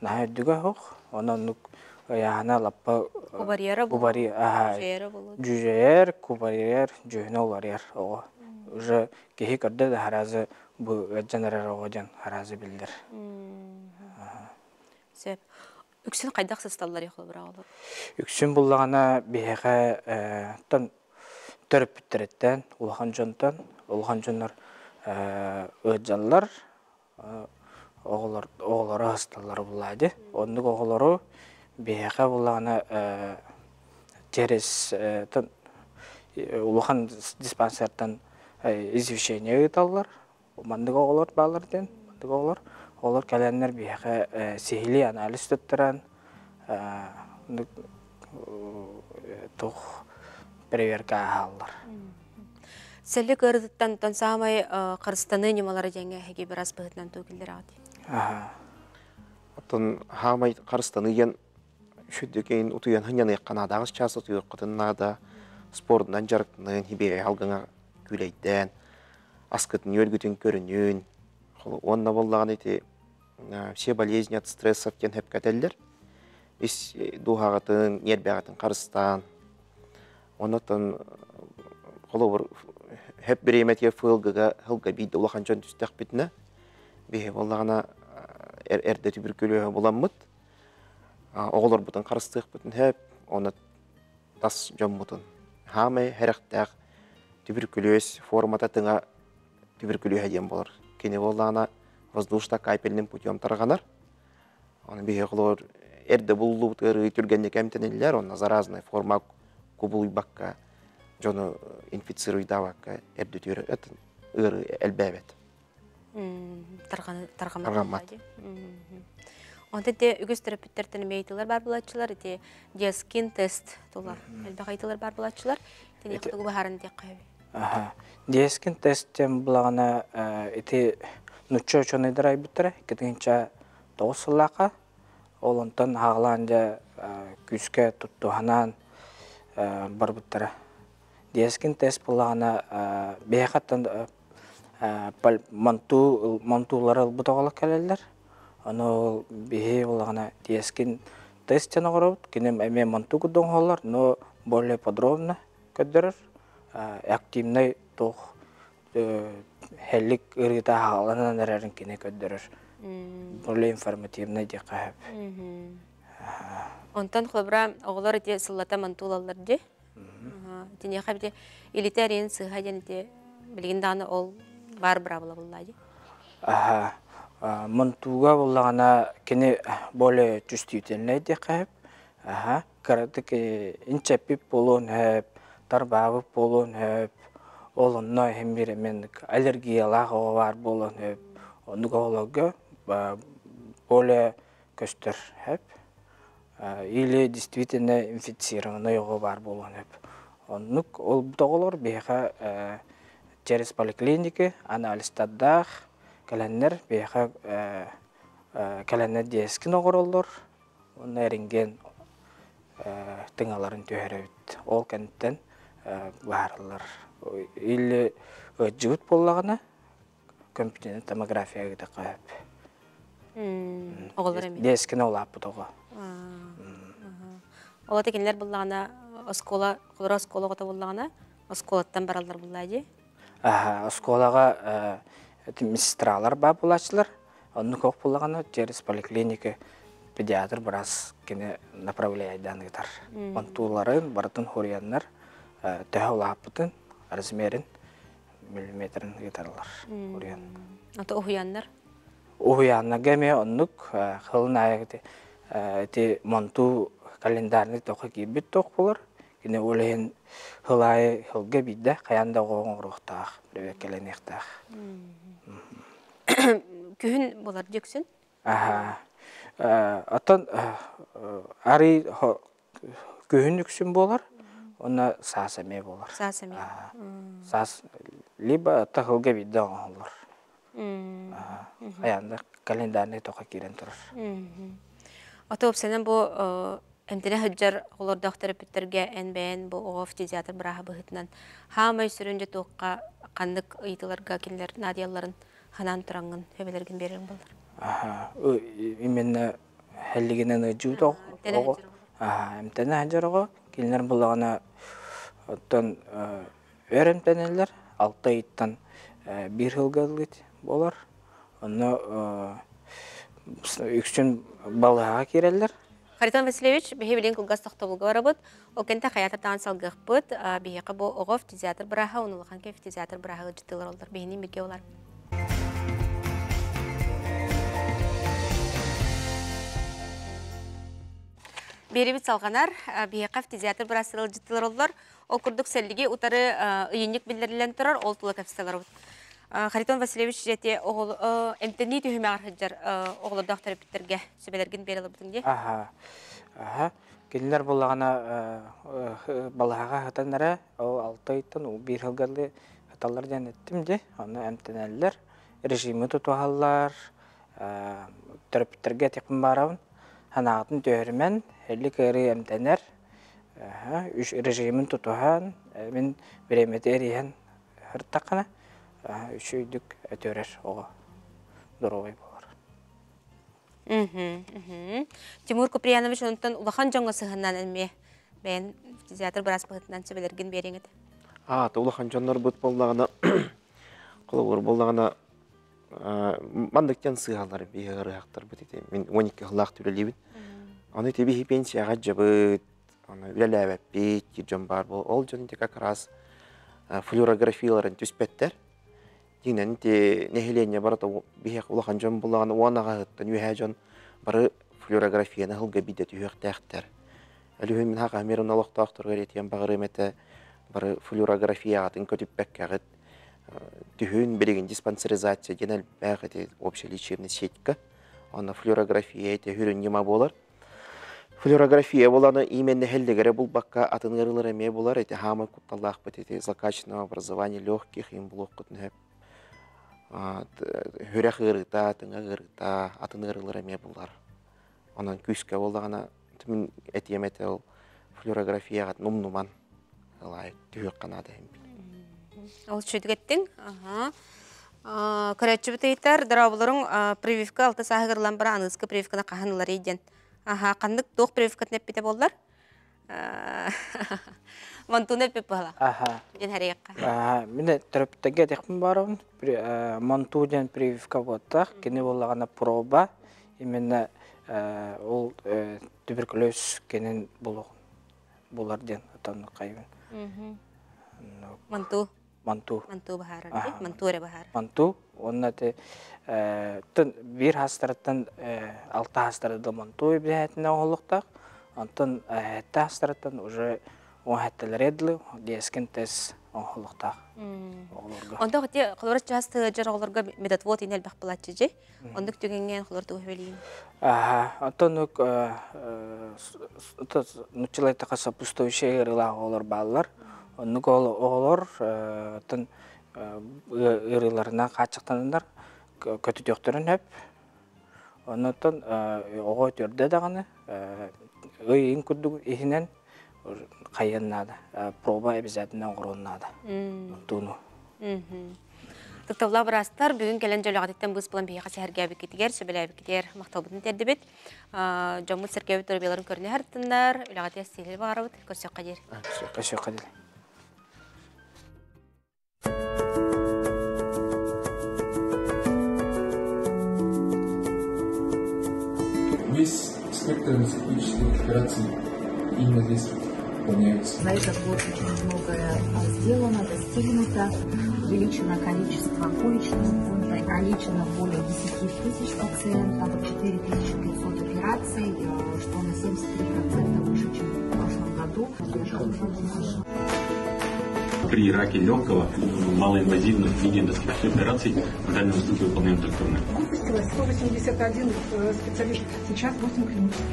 Наһаа үрдүгэ суох. Онон оннук ыйааһына лаппа Кубарыйара дьүдьэйэр, кубарыйар, дьүһүнэ уларыйар оҕо. Уже киһи көрдө да харазы бу ыалдьан эрэр оҕо диэн харазы биллэр. Сөп. Үксүн хайдах сысталлар холобура оҕолор? Үксүн буллаҕына биһиэхэ тон төрөппүттэриттэн, улахан дьонтон, улахан дьоннор ыалдьаллар, оҕолор оҕолоро асталлар булаа дии. Оннук оҕолору биһиэхэ буллаҕына через улахан диспансертан извещение ыыталлар. Маннык оҕолор бааллар диэн, маннык оҕолор. Оҕолор кэлэннэр биһиэхэ сиһилии анализ туттаран туох проверка ааһаллар. Сэллик ыарытыттан тон саамай харыстаныы ньымалара диэҥҥэ эһиги бырас быһыытынан тугу киллэрэҕит? Оттон хаамай харыстаныы диэн сүрдүкэйин утуйан хынньаныахха наада, аҕыс чаас утуйуоххутун наада, спордунан дьарыктанын, хибиэһэ алгыҥа күүлэйдээн, аскытын үөргүтүн көрүнүүн, уонна буоллаҕына ити все болезни от стрессов диэн сөпкө этэллэр. Ис дууһаҕытын, ньиэрбэҕитин харыстаан, оннуттан холобур хөп бириэмэтигэр фылгыга сылга биирдэ улахан дьон түстэхпитинэ, биһи буоллаҕына эрдэ түбүркүлүөһэ буламмыт, оҕолорбутун харыстыахпытын сөп, оны тас дьоммутун. Хаамай хэрэхтээх түбүркүлүөс формата тыҥа түбүркүлүөһэ диэн буолар. Кини буоллаҕына воздушно-капельным путем тарҕанар. Оны биһи холобур эрдэ буллубут ыарыы түргэнник эмтэниллэр, онно заразная форма кубулуйбакка, дьону инфицируйдаабакка эрдэ ыарыы элбээбэт. Тарҕаммат. Онтон те үгүс төрөппүттэртэн эмиэ ыйытыылар баар буолааччылар, ити диаскин тест тула элбэх ыйытыылар баар буолааччылар. Итини тугу баһарын диэххэ Аха. Диаскин тест диэн булаҕына ити нучча учуонайдар айбыттара 2009 сыллаахха. Ол онтон хаалаан дьэ күүскэ туттуһанаан барбыттара. Диаскин тест буллаҕына биһиэхэттэн мантуу мантуулары ылбыт оҕолор кэлэллэр. Ону ол биһи буллаҕына диаскин тест диэн оҥоробут. Кини эмиэ мантуу курдук оҥоһуллар, но более подробно көрдөрөр. Активнай туох һэллик ырыыта аһаҕаланан эрэрин кини көрдөрөр. Более информативный диэххэ сөп. Онтон холобура оҕолор ити сыллата мантуулаллар дии. Итиниэхэ бити илитэ эриэн сыыһа диэн ити билигин даҕаны ол баар быраабыла буллаа дии. Аха. Мантууга буллаҕына кини более чувствительный диэххэ сөп. Аха. Кыратык инчэппит буолуон сөп, тарбаабыт буолуон сөп. Ол онно иһин биир эмиэ аллергиялаах оҕо баар буолуон сөп. Оннук оҕолорго более көстөр сөп. Или действительно инфицированный оҕо баар буолуон сөп. Оннук ол оҕолор биһиэхэ через поликлиники анализтардаах кэлэннэр биһиэхэ кэлэннэр диэскин оҥороллор уонна рентген тыҥаларын түһэрэбит. Ол кэнниттэн быһаарыллар. Или ыалдьыбыт буоллаҕына компьютернай томография ыытыахха сөп. Оҕолор эмиэ. Диэскин улааппыт оҕо. Ол ата кинилэр буллаҕына оскуола, холоро оскуола оҕото буллаҕына оскуолаттан бараллар буллаа дии. Аха, оскуолаҕа медсестралар баар буолааччылар. Оннук ох буллаҕына через поликлиника педиатр быраас кини направляйдаан ыытар. Онтууларын барытын хуруйаннар төһө улааппытын, размерин миллиметрин ыыталлар уруйан. Ото уһуйааннар? Уһуйааннарга эмиэ оннук хылын аайы ити монтуу календарный тоқо киирбит тох булар. Кини ол иһин хыл аайы хылга биирдэ хайаан да оҕо оҥоруохтаах, бэрэбиэркэлэниэхтээх. Күһүн болар дьүксүн? Аха. Оттон арый күһүн үксүн буолар, уонна саас эмиэ буолар. Саас эмиэ. Саас либо тахылга биирдэ оҥоһуллар. Хайаан календарный тоха киирэн турар. Ото уопсайынан бу эмтэнэ сылдьар оҕолордоох төрөппүттэргэ эн бэйэн бу оҕо фтизиатр бырааһа быһыытынан хаамай сүрүн дьэ туохха ханнык ыйытыыларга кинилэр наадыйалларын ханаан тураҥҥын сөбөлөргүн биэрэриҥ буоллар. Именно Һэллигинэн ыдьыыт оҕо эмтэнэ сылдьар оҕо кинилэр буллаҕына оттон өр эмтэнэллэр алта ыйыттан биир сылга ыллыт буолар онно үксүн балыыһаҕа киирэллэр. Харитон Васильевич, биһи билин кылгас тохтобулга барабыт. Ол кэнтэ хаятар таан салгыахпыт. Биһиэхэ бу оҕо фтизиатр бырааһа, уонна улахан кэ фтизиатр бырааһа ыалдьыттыылар оллар. Биһини бирге олар. Биэрибит салҕанар. Биһиэхэ фтизиатр быраастар ыалдьыттыылар оллор. Ол курдук сэллиги утары ыйынньык биллэриллэн турар, ол тула кэпсэтэлэр. Харитон Васильевич дьэти эмтэнии түһүмэҕэр сылдьар оҕолордоох төрөппүттэргэ сүбэлэргин биэрэ олорбутуҥ дии. Аха. Аха. Кинилэр буллаҕына балаһаҕа сытан эрэ, ол алта ыйтан биир сылгалы сыталлар диэн эттим дии. Онно эмтэнэллэр, режими тутуһаллар, төрөппүттэргэ этиэхпин баарабын. Санааҕытын түһэримэн, элик ыарыы эмтэнэр, үс режимин тутуһан, мин бириэмэтэ эриһэн сырыттаххына, үчүгэйдик өтөрөр оҕо доруобай буолар. Тимур Куприянович онтон улахан дьоҥҥо сыһыннан эмиэ бэйэн фтизиатр быраас быһыытынан сүбэлэргин биэриэҥ этэ. Аа, улахан дьоннорбут буоллаҕына, холобур буоллаҕына, маннык диэн сыыһалар биһи ыарыһахтарбыт ити мин 12 сыллаах үлэлиибин. Аны ити биһи пенсияҕа дьабыт, аны үлэлээбэппит диир дьон баар буол. Ол дьон ити как раз флюорографияларын түспэттэр. Дьиҥинэн ити нэһилиэнньэ барыта биһиэхэ улахан дьон буллаҕына уон аҕаһыттан үөһээ дьон бары флюорографияны сылга биирдэ түһүөхтээхтэр. Өлүһүн мин хаха мир олохтоохторугар этиэн баҕарыам этэ бары флюорографияҕытын көтүппэккэҕит түһүн билигин диспансеризация диэн элбэх ити общая лечебная сетька онно флюорография ити сүрүн ньыма буолар. Флюорография буоланы именно хеллигере булбакка атын ыарыылар эмиэ булар ити хаамай кутталлаахпыт ити злокачественного образования легких им булуоххутун сөп хүрэх ыарыыта тыҥа ыарыыта атын ыарыылар эмиэ булар онон күүскэ буоллаҕына мин этиэм этэ ол флюорографияҕа умнуман ылай түһүөххэ наада Ол үчүгүттүҥ. Аха. Көрөөччүбүт ыйытар, дорооболоруҥ прививка алта сааһыгар ылан баран аныыска прививканы хаһан ыларый диэн. Аха, ханнык туох прививкатын эппитэ буоллар? Монтуну эппит быһала. Аха. Диэн хэриэххэ. Аха, мин төрөппүттэргэ этиэхпин баарабын. Монту диэн прививка буоттах. Кини буоллаҕына проба. Именно ол туберкулез кенен булар диэн отонну хайбын. Манту. Манту. Манту баһаарар. Манту эрэ баһаар. Манту. Уонна те тын бир хастарыттан алта хастары да манту эбээтинэ оһолуктаах. Онтон хэтте хастарыттан уже он хаттелер эдли диэскин тес оһолуктаах. Оҕолорго. Онто хати холор час тыажар оҕолорго медотвод ин элбэх булааччы же. Оннук түгэҥҥэ холор тугу хүлиин. Аха, онтон нуччалайтаха сопутствующие ыарыылаах оҕолор бааллар. Оннук оҕолор оттон ыарыыларынан хааччахтананнар көтүтүөхтэрин сөп. Оннуттан оҕо үтүөрдэ даҕаны ый ыйын курдук иһинэн хайыан наада. Проба обязательно оҥоруон наада. Тууну. Тыктабылаах быраастар бүгүн кэлэн дьөлөҕөтүттэн быыс булан биһиэхэ сэһэргээбиккитигэр, сөбүлээбиккитигэр махталбытын тиэрдибит. Дьоммут сэргээбит доруобуйаларын көрүнэ сырыттыннар, үлэҕитигэр сиһилии баҕарабыт. Көрсүөххэ диэри. Көрсүөххэ диэри. Весь спектр антисептических операций именно здесь выполняется. За этот год очень многое сделано, достигнуто. Увеличено количество коечных пунктов, пролечено более 10 тысяч пациентов, 4500 операций, что на 73% выше, чем в прошлом году. При раке легкого малоинвазивных в виде эндоскопических операций в Дальнем Востоке выполняем только мы. Выпустилось 181 специалист, сейчас 8 клинических.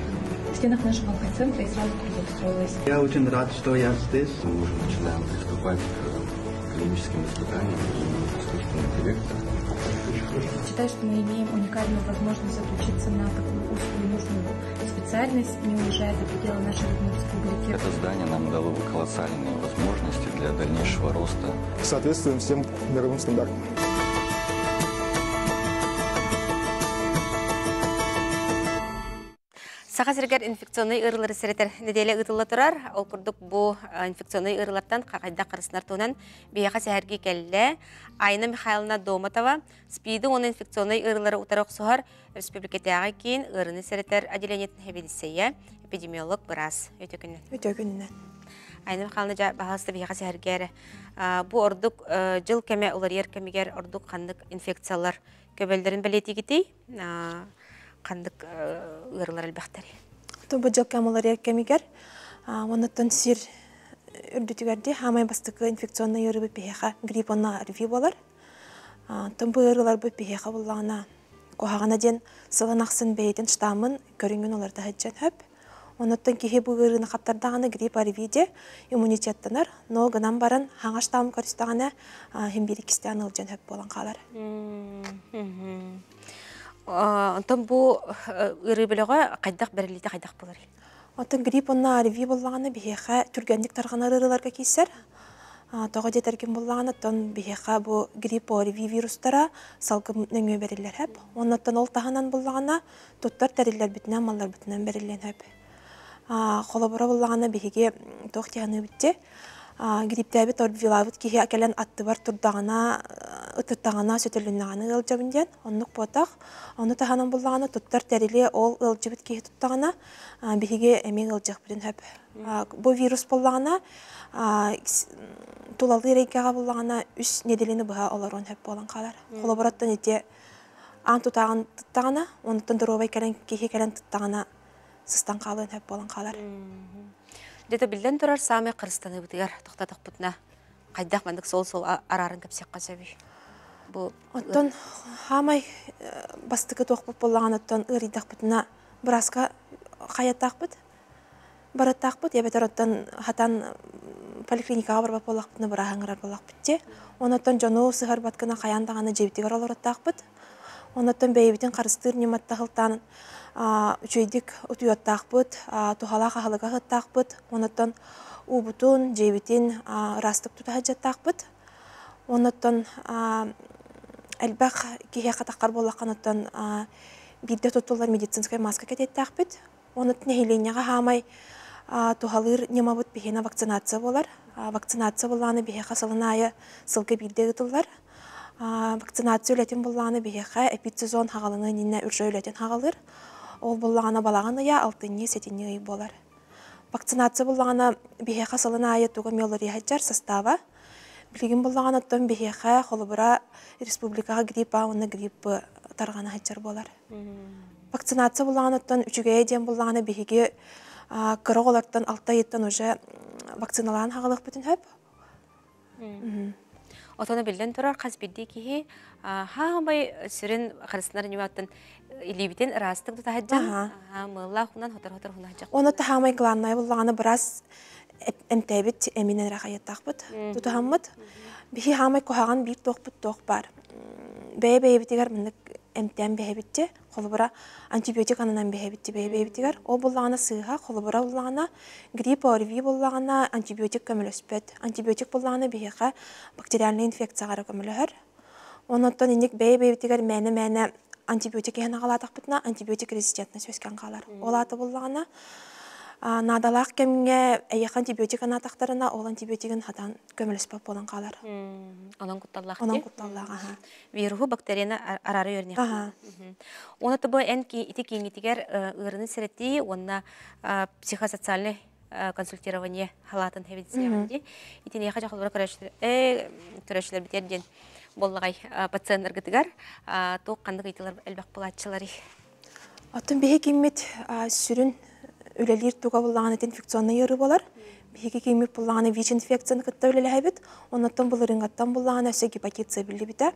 В стенах нашего онкоцентра и сразу трудоустроилась. Я очень рад, что я здесь. Мы уже начинаем приступать к клиническим испытаниям искусственного интеллекта. Очень хорошо. Считаю, что мы имеем уникальную возможность отучиться на такую узкую и нужную специальность, не уезжая за пределы нашей родной республики. Это здание нам дало колоссальные возможности для дальнейшего роста. Соответствуем всем мировым стандартам. Саха сиригэр инфекционнай ыарыылары сэрэтэр нэдиэлэ ыытылла турар. Ол курдук бу инфекционнай ыарыылартан хайдах харыстанар туһунан биһиэхэ сэһэргии кэллэ. Айна Михайловна Домотова СПИДы уонна инфекционнай ыарыылары утары охсуһар республикатааҕы киин ыарыыны сэрэтэр отделениетын сэбиэдиссэйэ, эпидемиолог быраас. Үтүө күнүнэн. Үтүө күнүнэн. Айна Михайловна дьэ баһаалыста биһиэхэ сэһэргээ эрэ. Бу ордук дьыл кэмэ уларыйар кэмигэр ордук ханнык инфекциялар көбөллөрүн бэлиэтиигитий? ханнык ыарыылар элбэхтэрий? Бу дьыл кэм уларыйар кэмигэр оннуттан сир үрдүтүгэр дии хаамай бастакы инфекционнай ыарыыбыт биһиэхэ грипп уонна ОРВИ буолар. Оттон бу ыарыыларбыт биһиэхэ буллаҕына куһаҕана диэн сылын ахсын бэйэтин штаммын көрүҥүн уларыта сылдьан сөп. Онуттан киһи бу ыарыыны хаптардаҕына грипп ОРВИ диэ иммунитеттанар, но гынан баран хаҥас штамм көрүстэҕинэ иһин биир иккистээн ыалдьан сөп буолан хаалар. Онтон бу ыарыы бөлөҕө хайдах бэриллиитэ хайдах буоларый? Оттон грипп уонна ОРВИ буоллаҕына биһиэхэ түргэнник тарҕанар ыарыыларга киирсэр. Тоҕо диэтэргин буоллаҕына, оттон биһиэхэ бу грипп ОРВИ вирустара салгын нөҥүө бэриллэр сөп. Оннуттан ол таһынан буоллаҕына, туттар тэриллэрбитинэн, малларбытынан бэриллиэн сөп. Холобура буллаҕына биһиги туох дии саныыбыт дии грипптээбит орвилаабыт киһи кэлэн аттыбар турдаҕына ытырдаҕына сөтөлүннэҕинэ ыалдьабын диэн оннук буотах ону таһынан буллаҕына туттар тэрили ол ыалдьыбыт киһи туттаҕына биһиги эмиэ ыалдьыахпытын сөп бу вирус буоллаҕына тулалыыр эйгэҕэ буллаҕына үс нэдиэлэни быһа олоруон сөп буолан хаалар холобураттан ити аан тутааҕын туттаҕына, онтон доруобай кэлэн киһи кэлэн туттаҕына сыстан хаалыан сөп буолан хаалар. Дьэ биллэн турар саамай харыстаныыбытыгар тохтотохпутуна хайдах маннык суол-суол арааран кэпсиэххэ сөбүй? Бу Оттон хаамай бастакы туохпут буоллаҕына оттон ыарыйдахпытына бырааска хайаттаахпыт барыттаахпыт эбэтэр оттон хатан поликлиникаҕа барбат буоллахпытына бырааһы ыҥырар буоллахпыт дии. Онон дьону сыһарбат гына хайаан даҕаны дьиэбитигэр олоруттаахпыт. Онон бэйэбитин харыстыыр ньыматта сылтаан үчүгэйдик утуйуоттаахпыт, туһалаах аһылыга аһыттаахпыт. Онон уубутун, дьиэбитин ыраастык тута сылдьыттаахпыт. Онон элбэх киһиэхэ таххар буоллаххына оттон биирдэ туттуллар медицинскэй маска кэтиэттээхпит. Онут нэһилиэнньэҕэ хаамай туһалыыр ньымабыт биһиэнэ вакцинация буолар. Вакцинация буллааны биһиэхэ сылын аайы сылга биирдэ ыытыллар. Вакцинация үлэтин буллааны биһиэхэ эпидсезон хаҕаланыан иннинэ уже үлэтин хаҕалыыр. Ол буллаҕына балаҕан ыйа, алтынньы, сэтинньи ый буолар. Вакцинация буллаҕына биһиэхэ сылын аайы туга эмиэ уларыйа сылдьар состава. Билигин буллаҕына оттон биһиэхэ холобура республикаҕа грипп А уонна грипп Б тарҕана сылдьар буолар. Вакцинация буллаҕына үчүгэйэ диэн буллаҕына биһиги кыра оҕолортон алта ыйыттан уже вакциналаан хаҕалыахпытын сөп. Отоно биллэн турар хас биирдии киһи хаамай сүрүн харыстанар ньыматтан илиибитин ыраастык тутаһыдьан мыыллаах унан хотор-хотор хунаһдьах. Оны таһаамай главное буллаҕына бырас эмтээбит эминэн эрэ хайаттаахпыт тутуһаммыт. Биһи хаамай куһаҕан биир туохпут туох баар. Бэйэ-бэйэбитигэр маннык эмтээн бэһэбитти, холобура антибиотик ананан бэһэбитти бэйэ-бэйэбитигэр. Ол буллаҕына сыыһа, холобура буллаҕына грипп, ОРВИ буллаҕына антибиотик көмөлөспөт. Антибиотик буллаҕына биһиэхэ бактериальнай инфекцияҕа эрэ көмөлөһөр. Онон инник бэйэ-бэйэбитигэр мээнэ-мээнэ антибиотик иһэн аҕалаатахпытына антибиотик резистентность үөскээн хаалар. Ол аата буллаҕына наадалаах кэмҥэ эйиэхэ антибиотик анаатахтарына ол антибиотигын хатан көмөлөспөт буолан хаалар. Онон кутталлаах. Онон кутталлаах аха. Вируһу бактерияны арары үөрниэх. Уонна тобо эн ити кииҥитигэр ыарыны сэрэтии уонна психосоциальный консультирование халаатын хэбидсиэҕин Итиниэхэ дьахаллара көрөөччүлэр битэр диэн буоллаҕай пациеннаргытыгар туох ханнык ыйытыылар элбэх булааччыларый? Оттон биһи киммит сүрүн үлэлиир туга буллаҕына инфекционный ыарыы буолар. Биһиги киммит буллаҕына ВИЧ-инфекцияны кытта үлэлэһэбит. Оннуттан былырыыҥҥаттан буллаҕына өссө гепатит С биллибитэ.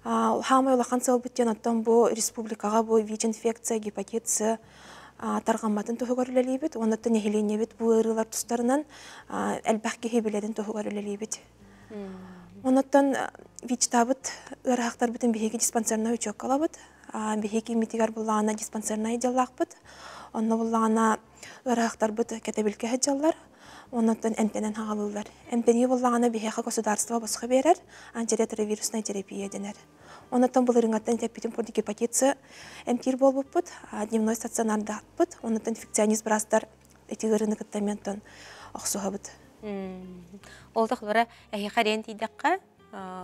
Хаамай улахан сыалбыт диэн оттон бу республикаҕа бу ВИЧ-инфекция, гепатит С тарҕамматын туһугар үлэлиибит. Оннуттан нэһилиэнньэбит бу ыарыылар тустарынан элбэх киһи билэрин туһугар үлэлиибит. Оннуттан ВИЧ-таабыт ыарахаттарбытын биһиги диспансернай учуокка ылабыт. Биһиги кииммитигэр буллаҕына диспансернай дьаллаахпыт. Онно буллаҕына ыарахаттарбыт кэтэбилгэ сылдьаллар. Оннуттан эмтэнэн хаалыллар. Эмтэнии буллаҕына биһиэхэ государство босхо биэрэр антиретровируснай терапия дэнэр. Оннуттан былырыҥаттан тэппитим курдук гепатит С эмтиир буолбуппут, дневной стационардаахпыт. Оннуттан инфекционист быраастар ити ыарыыны кытта эмиэ охсуһабыт. Ол тахлара эһиэхэ эриэн тиийдэххэ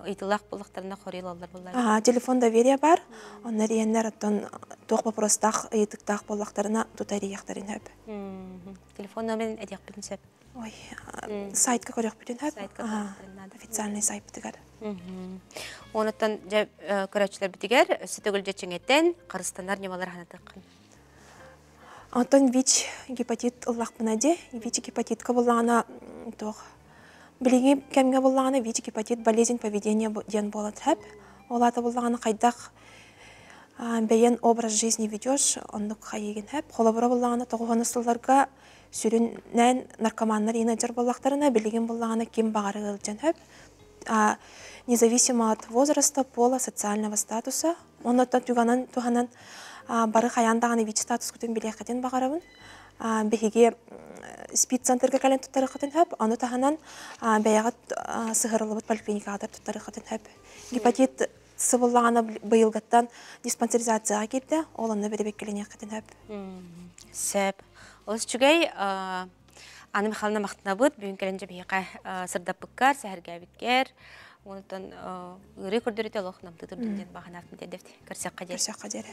ыйытылаах буоллахтарына хоруй ылаллар буоллар. Телефон доверия бар. Онно эрийэннэр оттон туох вопростаах ыйытыктаах буоллахтарына тута эрийиэхтэрин сөп. Телефон номерин этиэхпитин сөп. Ой, сайтка көрүөхпүтүн сөп. Официальный сайтпытыгар. Онуттан дьэ көрөөччүлэрбитигэр өссө төгүл дьэчиҥэтэн харыстанар ньымалар ханатыаххын. Онтон ВИЧ гепатит ыллахпына дии, ВИЧ гепатитка буллаҕына туох билиҥҥи кэмҥэ буллаҕына ВИЧ гепатит болезнь поведения диэн буолар сөп. Ол аата буллаҕына хайдах бэйэн образ жизни ведешь, оннук хайыгын сөп. Холобура буллаҕына тоҕуһуна сылларга сүрүннээн наркоманнар иин дьар буоллахтарына, билигин буллаҕына ким баҕары ыалдьан сөп. Независимо от возраста, пола, социального статуса. Оннуттан туганан туһанан бары хайаан даҕаны ВИЧ статускутун билиэххитин баҕарабын. Биһиги СПИД-центрга кэлэн туттарыаххытын сөп, ону таһынан бэйэҕит сыһырыллыбыт поликлиникаҕа туттарыаххытын сөп. Гепатит сыбыллаҕына быйылгыттан диспансеризацияҕа киирдэ, ол онно бэрэбиэркэлэниэххитин сөп. Сөп. Олус үчүгэй. Анна Михайловна махтанабыт. Бүгүн кэлэн дьэ биһиэхэ сырдаппыккар, сэһэргээбиккэр. Онтон ыарыы көрдөрүүтэ олох намтыы турдун диэн баҕанаатын тиэрдэбит. Көрсөххө диэри. Көрсөххө диэри.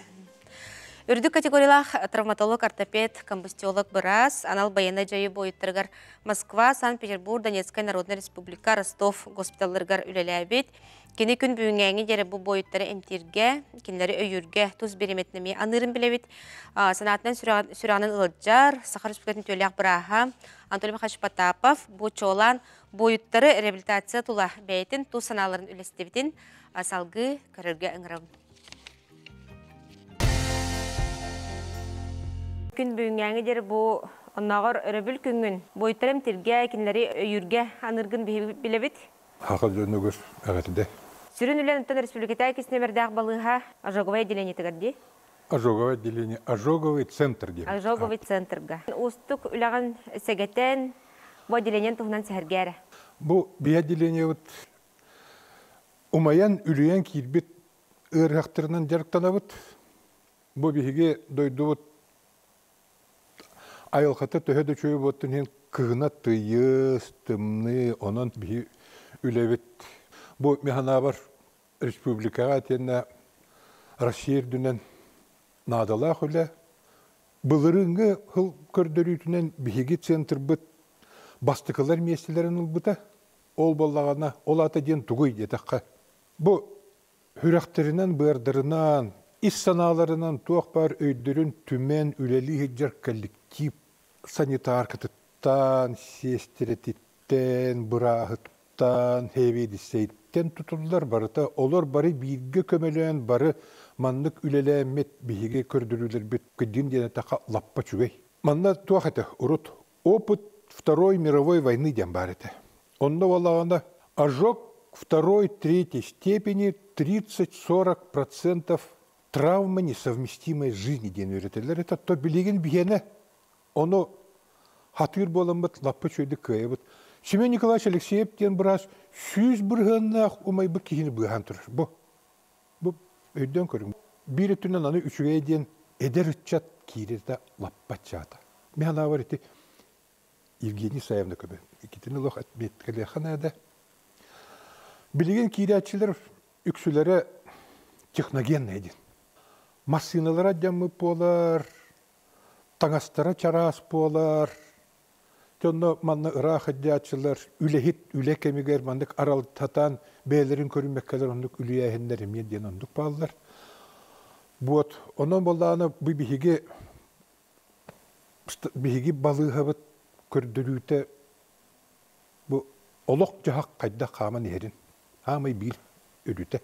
Үрдүк категориялаах травматолог, ортопед, комбустиолог быраас, анал байыаннай дьайыы буойуттарыгар Москва, Санкт-Петербург, Донецкай Народнай Республика, Ростов госпиталларыгар үлэлээбит. Кини күн бүгүҥҥээҥи диэри бу буойуттары эмтииргэ, кинилэри өйүүргэ тус бириэмэтин эмиэ аныырын билэбит. Санаатынан сүрэҕинэн ыалдьар, Саха Республикатын үтүөлээх бырааһа Анатолий Михайлович Потапов бу чуолаан буойуттары реабилитация тула бэйэтин тус санааларын үлэстибитин салгыы көрөргө ыҥырабын. Күн бүгүҥҥээҥи диэри бу оннооҕор өрөбүл күҥҥүн буойуттары эмтиргэ, кинилэри өйүүргэ аныыргын билэбит. Саха дьонугар эҕэрдэ. Сүрүн үлэн республикатааҕы киснэмэрдээх балыыһа ожоговай отделениетыгар дии. Ожоговое отделение, ожоговый центр диэн. Ожоговый центрга. Уустук үлэҕин сэгэтэн, бу отделениен туһунан сэһэргээрэ. Бу би отделениебыт умайан, үлүйэн киирбит ыарыһахтарынан дьарыктанабыт. Бу биһиги дойдубут айылҕата төһө да үчүгэй буолтун иһин кыһына тыйыс, тымныы, онон биһи үлэбит бу механабар республикаҕа итиэннэ Россия үрдүнэн наадалаах үлэ. Былырыыҥҥы сыл көрдөрүүтүнэн биһиги центрбыт бастакылар миэстэлэрин ылбыта. Ол буоллаҕына, ол аата диэн тугуй диэтэххэ, бу сүрэхтэринэн, быардарынан, ис санааларынан туох баар өйдөрүн түмэн үлэлии сылдьар коллектив санитаркатыттан, сиэстэрэтиттэн, бырааһыттан, хэбиэдиссэйиттэн тутуллар барыта олор бары бииргэ көмөлөөн бары маннык үлэлээммит биһиги көрдөрүүлэрбит кыдьын диэн эттэххэ лаппа үчүгэй. Манна туох этэ урут опыт Второй мировой войны диэн баар этэ. Онно буоллаҕына ожог второй, третьей степени 30-40% травма несовместимой с жизнью диэн үөрэтэллэр этэ. То билигин биһиэнэ ону хатыыр буоламмыт лаппа үчүгэйдик кыайабыт. Семен Николаевич Алексеев диэн быраас 100 бырыһыаннаах умайбыт киһини быыһаан турар. Бу өйдөөн көрүҥ. Биир өттүнэн аны үчүгэй диэн эдэр ыччат киирэрэ лаппа чаата. Мин санаабар ити Евгений Саевна көмө. Иккитин олох отметкалыахха наада. Билигин киирээччилэр үксүлэрэ техногенный диэн. Массыыналара дьаммыт буолар, таҥастара чараас буолар, Онно манна ыраах ыдьааччылар үлэһит үлэ кэмигэр маннык аралтатан бэйэлэрин көрүммэккэлэр оннук үлүйээһиннэр эмиэ диэн оннук бааллар. Вот, онон буоллаҕына бу биһиги балыыһабыт көрдөрүүтэ бу олох дьаһах хайдах хааман иһэрин хаамай биир өрүтэ.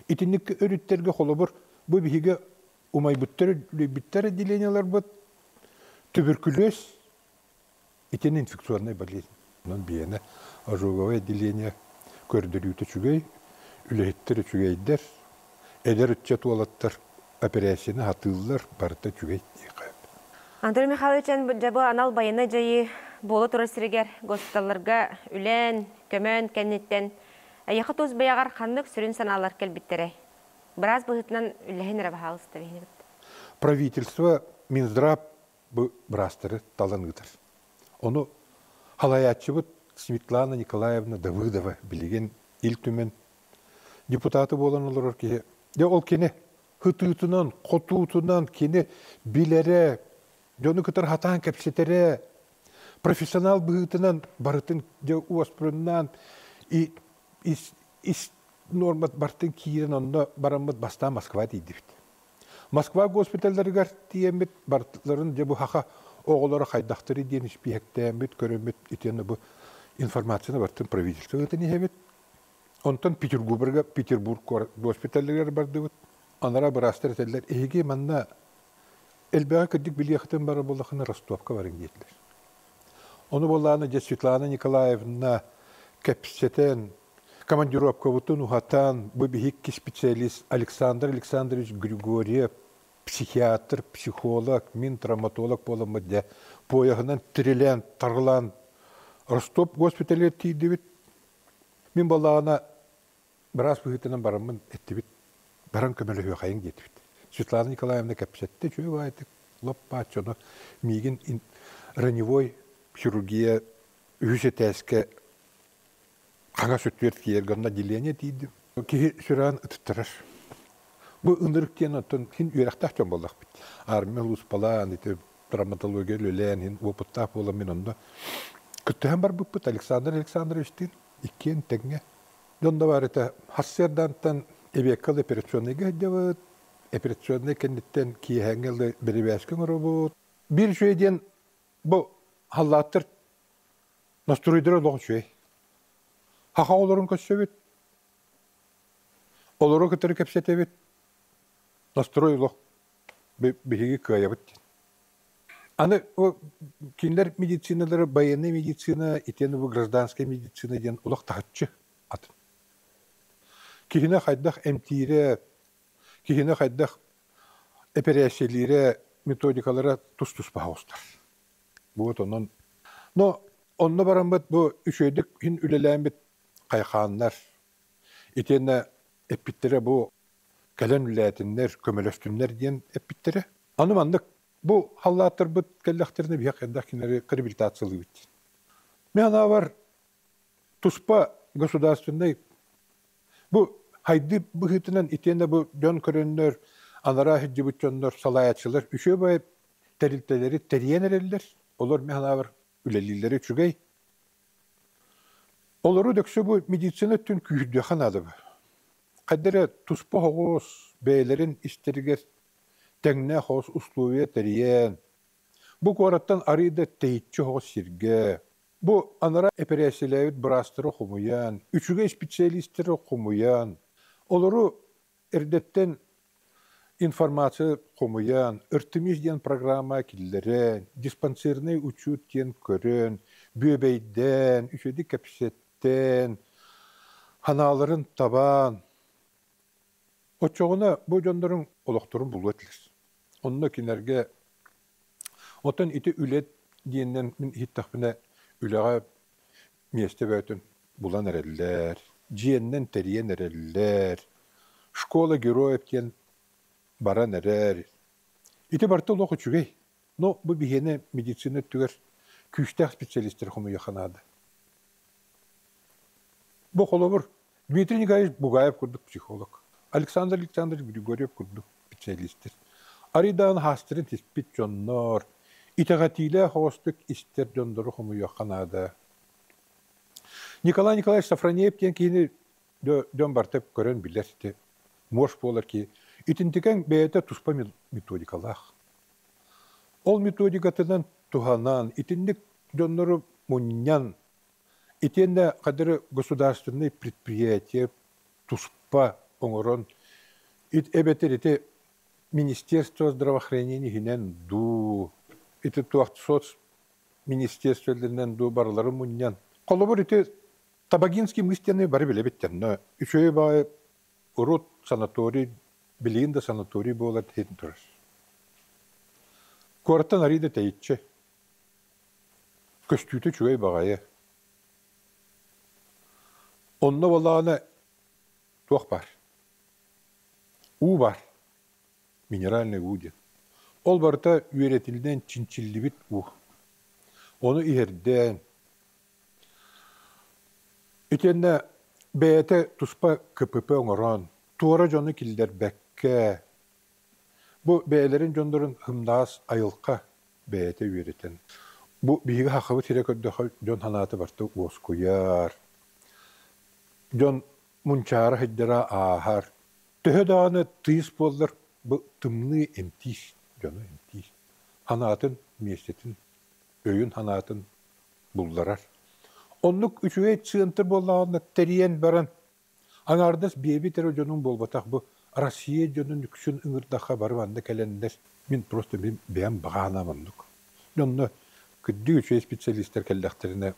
Итинник өрүттэргэ холобур бу биһиги умайбыттар үлүйбүттэр отделениеларбыт туберкулез итин инфекционный болезнь. Онон биһиэнэ ожоговое отделение көрдөрүүтэ үчүгэй, үлэһиттэр үчүгэйдэр, эдэр ыччат уолаттар операцияны хатыыллар, барыта үчүгэй диэхэ. Анатолий Михайлович, дьэ бу анал байыаннай дьайыы буола турар сиригэр госпиталларга үлэн, көмөн кэнниттэн эйиэхэ тус бэйэҕэр ханнык сүрүн санаалар кэлбиттэрэй? Быраас быһыытынан үллэһин эрэ баһаалыста биһини кытта. Правительство Минздрав бу быраастары талан ыытар. Ону халайааччыбыт Светлана Николаевна Давыдова билигин Ил Түмэн депутаты буолан олорор киһи. Дьэ ол кини хытыытынан, хотуутунан кини билэрэ, дьону кытары хатаан кэпсэтэрэ, профессионал быһыытынан барытын дьэ уоспуруннаан и ис, ис нормат бартын киирэн онно бараммыт бастаан Москва тиийдибит. Москва госпиталларыгар тиийэммит барыларын дьэ бу хаха оҕолоро хайдахтары диэн испииһэктээммит, көрөммүт итиэннэ бу информацияны бартын правительство ыытан иһэбит. Онтон Петербурга Петербург госпиталларыгар бардыбыт. Анараа быраастар этэллэр, эһиги манна элбэҕи кырдьык билиэхтин бара буоллахына Ростовка барыҥ диэтилэр. Ону буоллаҕына дьэ Светлана Николаевна кэпсэтэн, командировкабытын уһатан, бу биһикки специалист Александр Александрович Григорьев, психиатр, психолог, мин травматолог буоламмыт дьэ поеһынан тирилээн, тарҕалаан Ростов госпиталыгар тиийдибит. Мин буоллаҕына быраас быһыытынан бараммын эттибит, баран көмөлөһүөхайыҥ диэтибит. Светлана Николаевна кэпсэттэ, үчүгэй баайдык, лоп-бааччы ону миигин раневой хирургия үһүс этээскэ хаҥас өттүгэр тиийэргэ онно отделение тиийдим. Киһи сүрэҕин ытыттарар. Бу ынырык диэн оттон хин үөрэхтээх дьон буоллахпыт. Армия улууспалаан, ити травматология үлэлээн, хин опыттаах буолан мин онно кыттыһан барбыппыт Александр Александровичтыын иккиэн тэҥҥэ. Дьон да баар этэ сарсыардантан эбиэккэ операционнайга сылдьабыт, операционнай кэнниттэн киэһээҥҥи ылы бэрэбээскэ оҥоробут. Биир үчүгэй диэн бу халлааттар настройдара олох үчүгэй. Хаха олорун көрсөбүт, олору кытары кэпсэтэбит, настрой олох биһиги кыайабыт диэн. Аны кинилэр медициналара военная медицина итиэннэ бу гражданская медицина диэн олох таһыччы атын. Киһини хайдах эмтиирэ, киһини хайдах эпэрээссийэлиирэ методикалара тус-туспа оҕустар. Бу вот онон. Но онно бараммыт бу үчүгэйдик иһин үлэлээммит хайхааннар итиэннэ эппиттэрэ бу кэлэн үлээтиннэр, көмөлөстүннэр диэн эппиттэрэ. Аны маннык бу халлааттарбыт кэллэхтэринэ биһиэхэ хайдах кинилэри реабилитациялыыбыт диэн. Мин санаабар туспа государственнай бу хайды быһыытынан итиэннэ бу дьон көрөннөр анараа сылдьыбыт дьоннор салайааччылар үчүгэй тэрилтэлэри тэрийэн эрэллэр. Олор мин санаабар үлэлииллэрэ үчүгэй. Олору дөксө бу медицина өттүн күүһүрдүөххэ наада. Хайда эрэ туспа оҕус бэйэлэрин истэригэр тэҥнээх оҕус условия тэрийэн, бу куораттан арыый да тэйиччи оҕус сиргэ, бу анараа эпэрээссийэлээбит быраастары хомуйан, үчүгэй специалистары хомуйан, олору эрдэттэн информация хомуйан, Артемис диэн программа киллэрэн, диспансерный учет диэн көрөн, бүөбэйдээн, үчүгэйдик кэпсэттэн, ханааларын табан, оччоҕуна бу дьонноруҥ олохторун булуо этилэр. Онно кинилэргэ оттон ити үлэ диэнинэн мин иһиттэхпинэ үлэҕэ миэстэ бөҕөтүн булан эрэллэр, дьиэннэн тэрийэн эрэллэр, школа героев диэн баран эрэр. Ити барыта олох үчүгэй. Но бу биһиэнэ медицина өттүгэр күүстээх специалистэр хомуйуохха наада. Бу холобур Дмитрий Николаевич Бугаев курдук психолог, Александр Александрович Григорьев курдук специалистэр. Арыйдаан хаастарын тиспит дьоннор, итэҕэтиилээх оҕостук истэр дьоннору хомуйуохха наада. Николай Николаевич Сафронеев диэн киһини дьон барыта көрөн билэр ити муос буолар киһи. Итинтикэҥ бэйэтэ туспа методикалаах. Ол методикатынан туһанан, итинник дьоннору мунньан, итиэннэ хадары государственный предприятие туспа оҥорон, эбэтэр ити Министерство здравоохранения иһинэн дуу, ити туох соц министерстволарынан дуу барыларын мунньан. Холобур ити Табагинский мыс диэни бары билэбит но үчүгэй баҕайы урут санаторий, билигин да санаторий буолар иһин турар. Куораттан арыый да тэйиччи. Көстүүтэ үчүгэй баҕайы. Онно буоллаҕына туох баар? Уу бар. Минеральный уу диэн. Ол барыта үөрэтиллэн чинчиллибит уу. Ону иһэрдээн, итиэннэ бэйэтэ туспа КПП оҥорон, туора дьону киллэрбэккэ, бу бэйэлэрин дьоннорун һымнаас айылҕа бэйэтэ үөрэтэн. Бу биһиги хахабыт сирэ көрдөхө дьон санаата барыта уоскуйар. Дьон мунчаара сылдьара ааһар. Төһө даҕаны тыйыс буоллар, бу тымныы эмтиир, дьону эмтиир. Санаатын, миэстэтин, өйүн-санаатын булларар. Оннук үчүгэй центр буоллаҕына тэрийэн баран, аҥаардас биэбит эрэ дьонун буолбатах, бу Россия дьонун үксүн ыҥырдахха бары манна кэлэннэр, мин просто мин бэйэм баҕаанам оннук. Онно кырдьык үчүгэй специалистар кэллэхтэринэ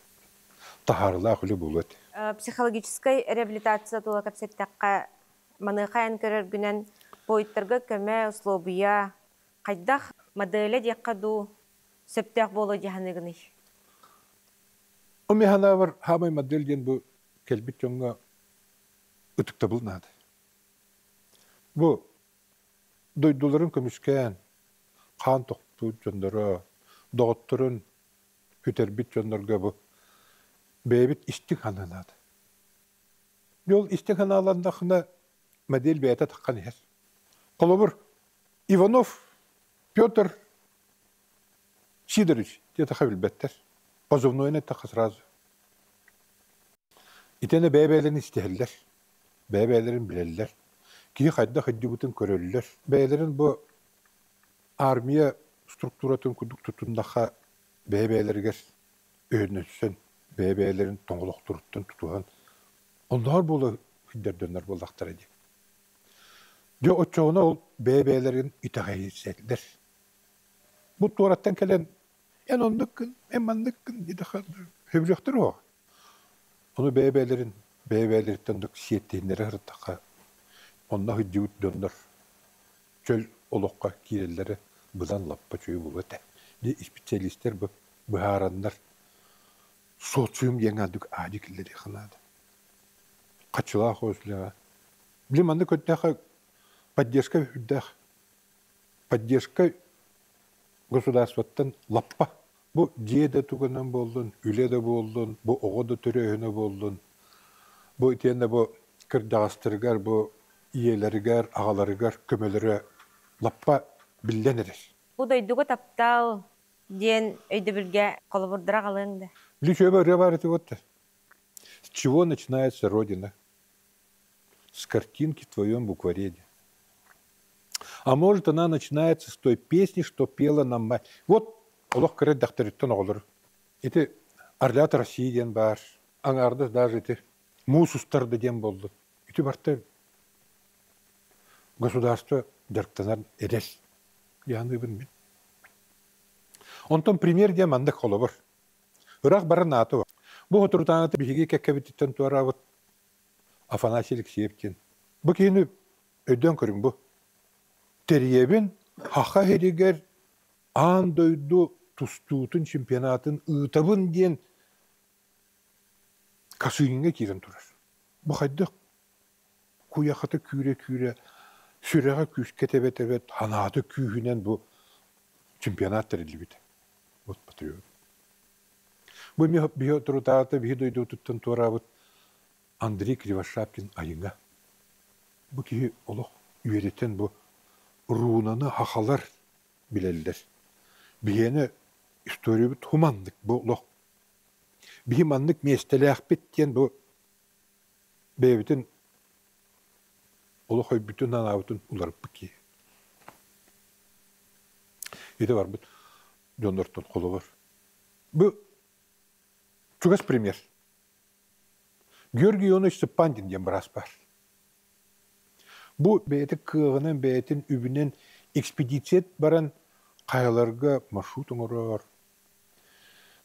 таһаарылаах үлэ буолуо этэ. Психологическай реабилитация тула кэпсэттэххэ, маныаха эн көрөргүнэн буойуттарга көмө, услуобуйа хайдах моделэ диэххэ дуу, сөптөөх буолуо дии саныыгыный? Мин санаабар, саамай модель диэн бу кэлбит дьоҥҥо ытыктабыл наада. Бу дойдуларын көмүскээн, хаан тохтубут дьонноро, доҕотторун сүтэрбит дьоннорго бу бэйэбит истиҥ санаалаата. Ол истиҥ санааланнахына модель бэйэтэ таххан иһэр. Холобур, Иванов Петр Сидорович диэтэхэ билбэттэр. Позывнойун эттэххэ сразу. Итиэннэ бэйэ-бэйэлэрин истиһэллэр, бэйэ-бэйэлэрин билэллэр. Киһи хайдах ыдьыбытын көрөллөр. Бэйэлэрин бу армия структуратын курдук тутуннахха бэйэ-бэйэлэригэр өйөннөссөн, бэйэ-бэйэлэрин тоҥолохторуттан тутуһан оннооҕор буола сылдьар буоллахтара дии. Дьэ оччоҕуна ол бэйэ-бэйэлэрин итэҕэйсэллэр. Бу туораттан кэлэн эн оннуккун, эн манныккын диэтэххэ сөбүлүөхтэр уоҕа. Ону бэйэ-бэйэлэрин бэйэ-бэйэлэриттэн оннук сиэттиһиннэрэ сырыттахха онно сылдьыбыт дьоннор чөл олоххо киирэллэрэ быдан лаппа үчүгэй буолуо этэ. Дьэ исписэлиистэр бу быһаараннар социум диэн аадык аадьы киллэриэххэ наада. Хаччылаах үлэҕэ. Били манна көрдөххө поддержка үрдээх. Поддержка государствоттан лаппа. Бу дьиэ да тугунан буоллун, үлэ да буоллун, бу оҕо да төрөөһүнэ буоллун, бу итиэннэ бу кырдьаҕастарыгар, бу ийэлэригэр, аҕаларыгар көмөлөрө лаппа биллэн эрэр. Бу дойдуга таптал диэн өйдөбүлгэ холобурдара аҕалыаҥ да? Лүчүөбэ ырыа баар этэ вот. С чего начинается Родина? С картинки в твоем буквареде. А может, она начинается с той песни, что пела нам мать. Вот олох кыра дьахтарыттан оҕолор. Ити Орлят России диэн баар. Аҥаардас даже ити муус устарда диэн буоллун. Ити барта государство дьарыктанар эрэл дианыыбын мин. Онтон пример диэн маннык холобур. Ыраах баран наата Бу соторутааҥыта биһиги кэккэбититтэн туораабыт Афанасий Алексеев диэн. Бу киһини өйдөөн көрүҥ бу. Тэрийэбин Саха сиригэр аан дойду тустуутун чемпионатын ыытабын диэн Косыгиҥҥа киирэн турар. Бу хайдах куйахата күүрэ-күүрэ, сүрэҕэ күүскэ тэбэ-тэбэ, санаата күүһүнэн бу чемпионат тэриллибитэ. Вот патриот. Бу эмиэ биһи турутаата биһи дойдубутуттан туораабыт Андрей Кривошапкин айыҥа. Бу киһи олох үөрэтэн бу рунаны хахалар билэллэр. Биһиэнэ историябыт хуманнык бу олох. Биһи маннык миэстэлээхпит диэн бу бэйэбитин олох өйбүтүн анаабытын уларыппыт киһи. Ити барбыт дьоннортон холобур. Бу чугас пример. Георгий Ионович Сыппандин диэн быраас баар. Бу бэйэтин кыаҕынан, бэйэтин үбүнэн экспедиция баран хайаларга маршрут оҥорор,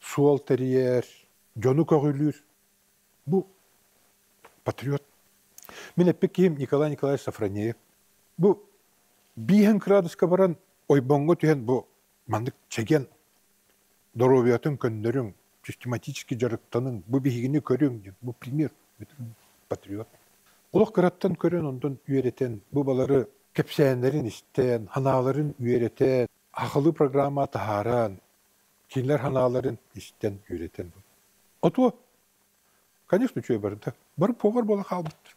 суол тэрийэр, дьону көҕүлүүр. Бу патриот. Мин эппит киһим Николай Николаевич Сафронеев. Бу бииһэн кыраадыска баран ойбоҥҥо түһэн бу маннык чэгиэн доруобуйатын көннөрүҥ, систематически дьарыктаныҥ, бу биһигини көрүҥ диэн, бу пример, патриот. Олох кыраттан көрөн, онтон үөрэтэн, бу балары Кэпсээннэрин истэн, ханааларын үөрэтэн, сахалыы программа таһааран, кинилэр ханааларын истэн, үөрэтэн. Отуо, конечно, үчүгэй барыта. Бары повар буола хаалбыттар.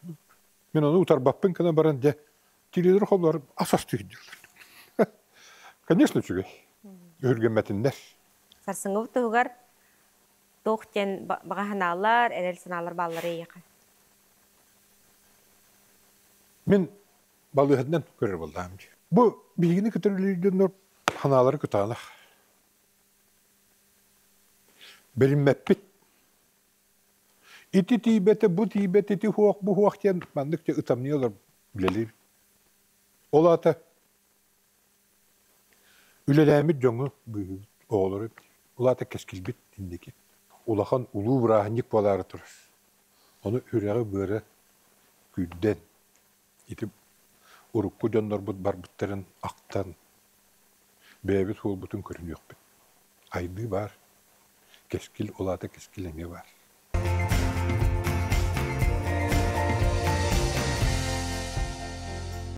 Мин ону утарбаппын гына баран дьэ, телевизор холлор ас астыы сылдьаллар. Конечно, үчүгэй. Өһүргэммэтиннэр. Сарсыҥҥы туһугар туох диэн баҕа санаалар, эрэл санаалар бааллар эйиэхэ? Мин балыыһатынан көрөр буоллаҕым дии. Бу биһигини кытары үлэлиир дьоннор санаалара кытаанах. Бэриммэппит. Ити тиийбэтэ, бу тиийбэтэ, ити хуох, бу хуох диэн маннык дьэ ытамньы үлэлиир. Ол аата үлэлээммит дьоҥу быыһыыбыт, оҕолору ол аата кэскилбит инники. Улахан улуу бырааһынньык буолаары турар. Ону үрэҕи-быары күүрдэн, ити урукку дьоннорбут барбыттарын ахтан, бэйэбит суолбутун көрүнүөхпүт. Айдыы баар, кэскил ол аата кэскил эмиэ баар.